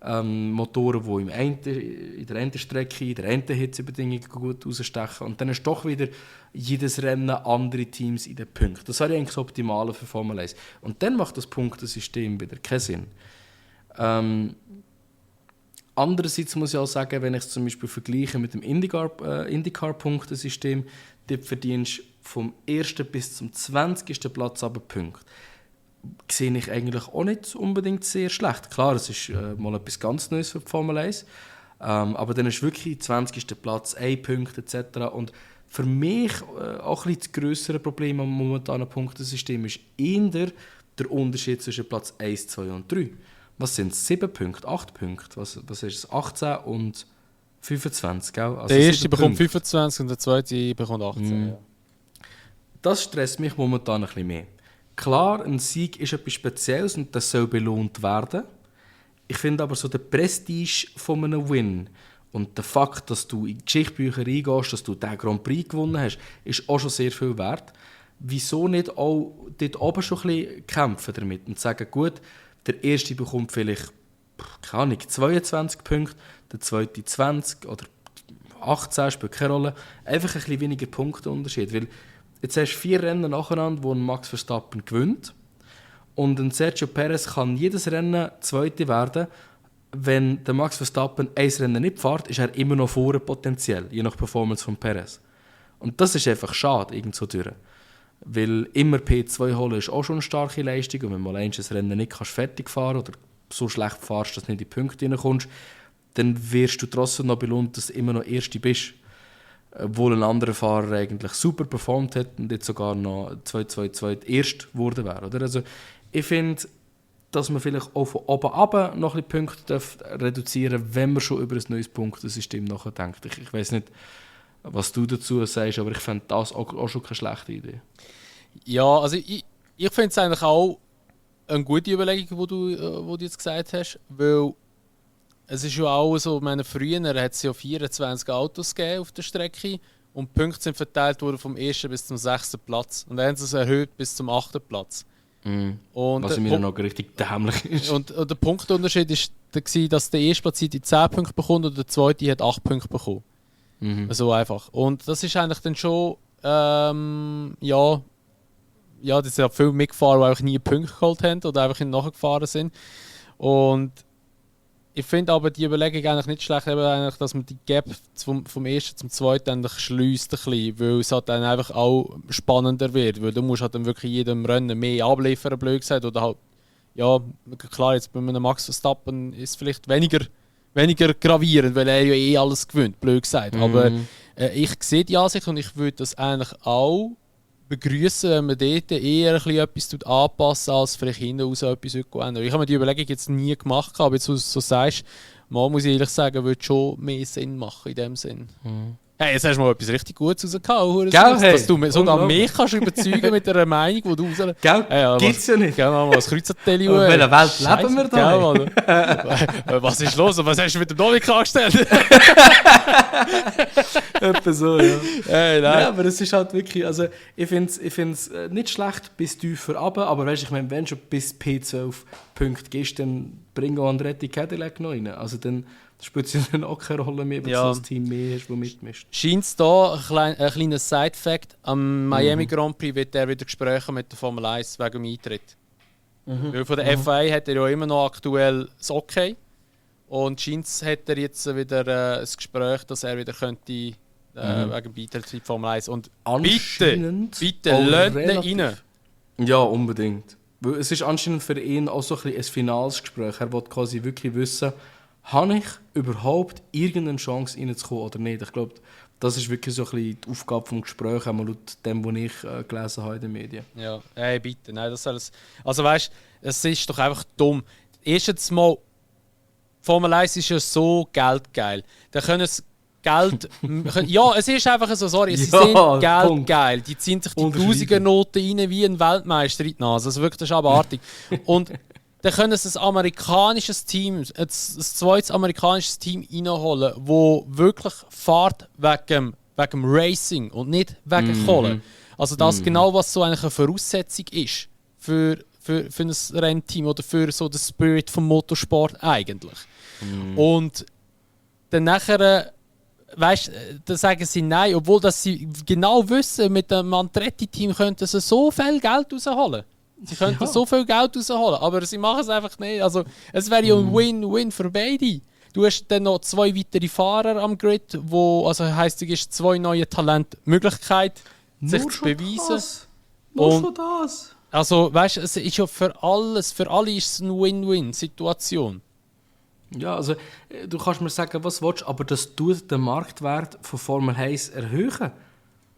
die in der einen Strecke, in der einen Hitzebedingungen gut rausstechen. Und dann hast du doch wieder jedes Rennen andere Teams in den Punkten. Das wäre eigentlich das Optimale für Formel 1. Und dann macht das Punktesystem wieder keinen Sinn. Andererseits muss ich auch sagen, wenn ich es zum Beispiel vergleiche mit dem IndyCar-Punktesystem, dort verdienst du vom 1. bis zum 20. Platz aber Punkte. Sehe ich eigentlich auch nicht unbedingt sehr schlecht. Klar, es ist mal etwas ganz Neues für die Formel 1, aber dann ist wirklich 20. Platz, 1 Punkt etc. Und für mich auch ein bisschen das grössere Problem am momentanen Punktesystem ist eher der Unterschied zwischen Platz 1, 2 und 3. Was sind es? 7 Punkte, 8 Punkte? Was ist es? 18 und 25, gell? Also der erste bekommt 25 und der zweite bekommt 18. Ja. Das stresst mich momentan ein bisschen mehr. Klar, ein Sieg ist etwas Spezielles und das soll belohnt werden. Ich finde aber so der Prestige von einem Win und der Fakt, dass du in die Geschichtsbücher reingehst, dass du den Grand Prix gewonnen hast, ist auch schon sehr viel wert. Wieso nicht auch dort oben schon ein bisschen kämpfen damit und sagen, gut, der erste bekommt vielleicht, keine Ahnung, 22 Punkte, der zweite 20 oder 18, spielt keine Rolle. Einfach ein bisschen weniger Punkteunterschied, weil jetzt hast du 4 Rennen nacheinander, wo ein Max Verstappen gewinnt. Und ein Sergio Perez kann jedes Rennen Zweite werden. Wenn der Max Verstappen ein Rennen nicht fährt, ist er immer noch vorne potenziell, je nach Performance von Perez. Und das ist einfach schade, irgendwo durch. Weil immer P2 holen ist auch schon eine starke Leistung. Und wenn du mal ein Rennen nicht fertig fahren oder so schlecht fahrst, dass du nicht in die Punkte reinkommst, dann wirst du trotzdem noch belohnt, dass du immer noch Erste bist. Obwohl ein anderer Fahrer eigentlich super performt hat und jetzt sogar noch 2-2-2 Erst geworden wäre. Oder? Also, ich finde, dass man vielleicht auch von oben ab noch ein bisschen Punkte reduzieren darf, wenn man schon über ein neues Punktesystem nachdenkt. Ich weiss nicht, was du dazu sagst, aber ich fände das auch schon keine schlechte Idee. Ja, also ich finde es eigentlich auch eine gute Überlegung, die du jetzt gesagt hast, weil es ist ja auch so, ich meine, früher hat es ja 24 Autos gegeben auf der Strecke und die Punkte sind verteilt worden vom 1. bis zum 6. Platz. Und dann haben sie es erhöht bis zum 8. Platz. Und was mir noch richtig dämlich ist. Und der Punktunterschied war, dass der erste Platzierte 10 Punkte bekommt und der zweite hat 8 Punkte bekommen. So einfach. Und das ist eigentlich dann schon, ja, das sind ja viele mitgefahren, die einfach nie Punkte geholt haben oder einfach nachgefahren sind. Und ich finde aber die Überlegung eigentlich nicht schlecht, eigentlich, dass man die Gap vom ersten zum zweiten eigentlich schliesst, weil es halt dann einfach auch spannender wird. Weil du musst halt dann wirklich jedem Rennen mehr abliefern, blöd gesagt. Oder halt, ja, klar, jetzt bei einem Max Verstappen ist es vielleicht weniger gravierend, weil er ja eh alles gewinnt, blöd gesagt. Aber ich sehe die Ansicht und ich würde das eigentlich auch begrüßen, wenn man dort eher etwas anpassen, als vielleicht hinten raus etwas ändern. Ich habe mir die Überlegung jetzt nie gemacht, aber jetzt, wo du so sagst, mal muss ich ehrlich sagen, würde schon mehr Sinn machen in dem Sinn. Hey, jetzt hast du mal etwas richtig Gutes rausgehauen, dass du sogar mich kannst überzeugen mit einer Meinung, die du raus... Gell? Gibt's ja nicht. Gell, mal das Kreuzerteli. In welcher Welt leben wir da? Was ist los? Was hast du mit dem Dominik angestellt? Etwa so, ja. Hey, nein. Ja, aber es ist halt wirklich, also ich finde es nicht schlecht bis tiefer runter, aber weißt, ich meine, wenn du schon bis P12 Punkte gehst, dann bring auch Andretti Cadillac noch rein. Also dann spielt es ja dann auch keine Rolle mehr, wenn du so ein Team mehr hast, das mitmischt. Scheint es da ein kleiner Side-Fact, am Miami Grand Prix wird er wieder Gespräche mit der Formel 1 wegen dem Eintritt. Weil von der FIA hat er ja immer noch aktuell das Okay. Und scheint hat er jetzt wieder ein Gespräch, dass er wieder könnte wegen Beitritt in die Formel 1. Und bitte lasst ihn rein. Ja, unbedingt. Weil es ist anscheinend für ihn auch so ein finales Gespräch. Er will quasi wirklich wissen, habe ich überhaupt irgendeine Chance reinzukommen oder nicht. Ich glaube, das ist wirklich so ein bisschen die Aufgabe des Gesprächs, laut dem, was ich gelesen habe in den Medien. Ja, hey, bitte. Nein, das alles. Also weißt du, es ist doch einfach dumm. Erstens mal, Formel 1 ist ja so geldgeil. Da können es Geld... ja, es ist einfach so, sorry, sie sind geldgeil. Die ziehen sich die Tausiger-Noten rein wie ein Weltmeister in die Nase. Also wirklich, das ist abartig. Und dann können sie ein amerikanisches Team, ein zweites amerikanisches Team reinholen, das wirklich fährt wegen Racing und nicht wegen Kohle. Also das genau, was so eigentlich eine Voraussetzung ist für ein Rennteam oder für so den Spirit vom Motorsport eigentlich. Und dann nachher, weißt, dann sagen sie nein, obwohl dass sie genau wissen, mit dem Andretti-Team könnten sie so viel Geld rausholen. Sie könnten so viel Geld rausholen, aber sie machen es einfach nicht. Also, es wäre ja ein Win-Win für beide. Du hast dann noch 2 weitere Fahrer am Grid, wo, also heisst, du gibst 2 neue Talente die Möglichkeit, sich zu beweisen. Nur schon das. Also, weißt du, es ist ja für alle ist es eine Win-Win-Situation. Ja, also du kannst mir sagen, was du willst, aber das tut den Marktwert von Formel 1 erhöhen.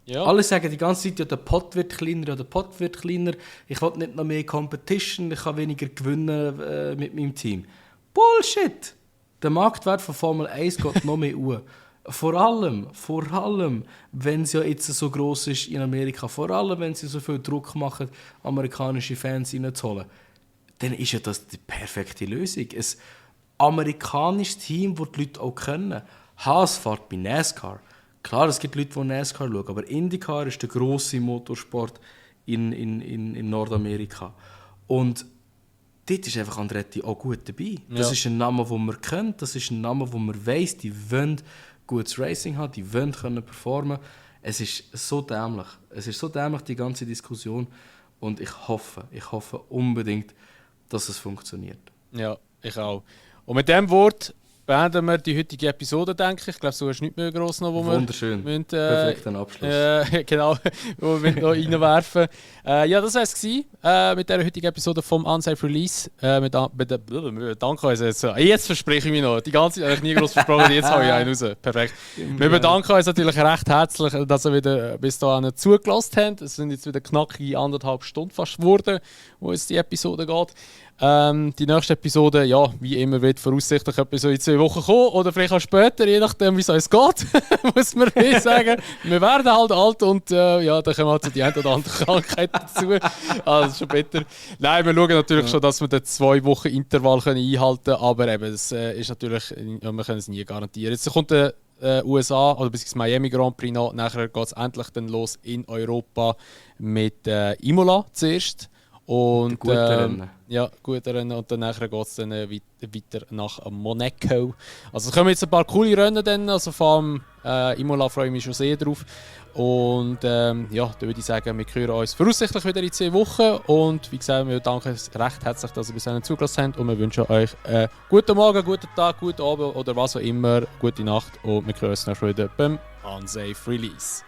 Ja. Alle sagen die ganze Zeit, ja, der Pot wird kleiner, ich will nicht noch mehr Competition, ich kann weniger gewinnen mit meinem Team. Bullshit! Der Marktwert von Formel 1 geht noch mehr hoch. Vor allem, wenn es ja jetzt so gross ist in Amerika, vor allem, wenn sie so viel Druck machen, amerikanische Fans reinzuholen, dann ist ja das die perfekte Lösung. Ein amerikanisches Team, das die Leute auch kennen. Haas fährt bei NASCAR. Klar, es gibt Leute, die NASCAR schauen, aber IndyCar ist der grosse Motorsport in Nordamerika. Und dort ist einfach Andretti auch gut dabei. Das ist ein Name, den man kennt, das ist ein Name, den man weiss, die wollen gutes Racing haben, die wollen können performen. Es ist so dämlich. Es ist so dämlich, die ganze Diskussion. Und ich hoffe unbedingt, dass es funktioniert. Ja, ich auch. Und mit diesem Wort beenden wir die heutige Episode, denke ich. Ich glaube, so ist nicht mehr gross noch, wo wunderschön. wir Perfekter Abschluss. Genau, wo wir noch reinwerfen. Ja, das war es mit dieser heutigen Episode vom Unsafe Release. Danke uns jetzt. Jetzt verspreche ich mich noch. Die ganze Zeit habe ich nie groß versprochen, jetzt habe ich einen raus. Perfekt. Wir bedanken uns natürlich recht herzlich, dass ihr wieder bis dahin zugelassen habt. Es sind jetzt wieder knackige 1,5 Stunden fast geworden, wo jetzt die Episode geht. Die nächste Episode, ja, wie immer, wird voraussichtlich etwa so in 2 Wochen kommen oder vielleicht auch später, je nachdem, wie es uns geht, muss man sagen. Wir werden halt alt und ja, da kommen halt so die eine oder andere Krankheit dazu. Also schon besser. Nein, wir schauen natürlich schon, dass wir den 2 Wochen Intervall einhalten können, aber eben, es ist natürlich, wir können es nie garantieren. Jetzt kommt der USA oder beziehungsweise Miami Grand Prix noch, nachher geht es endlich dann los in Europa mit Imola zuerst. Und gute Rennen. Ja, gute Rennen. Und dann geht es dann weiter nach Monaco. Also es kommen jetzt ein paar coole Rennen dann. Also vor allem Imola freue ich mich schon sehr drauf. Und ja, da würde ich sagen, wir hören uns voraussichtlich wieder in 2 Wochen. Und wie gesagt, wir danken recht herzlich, dass ihr bis dahin zugelassen habt. Und wir wünschen euch guten Morgen, guten Tag, guten Abend oder was auch immer. Gute Nacht. Und wir hören uns noch wieder beim Unsafe Release.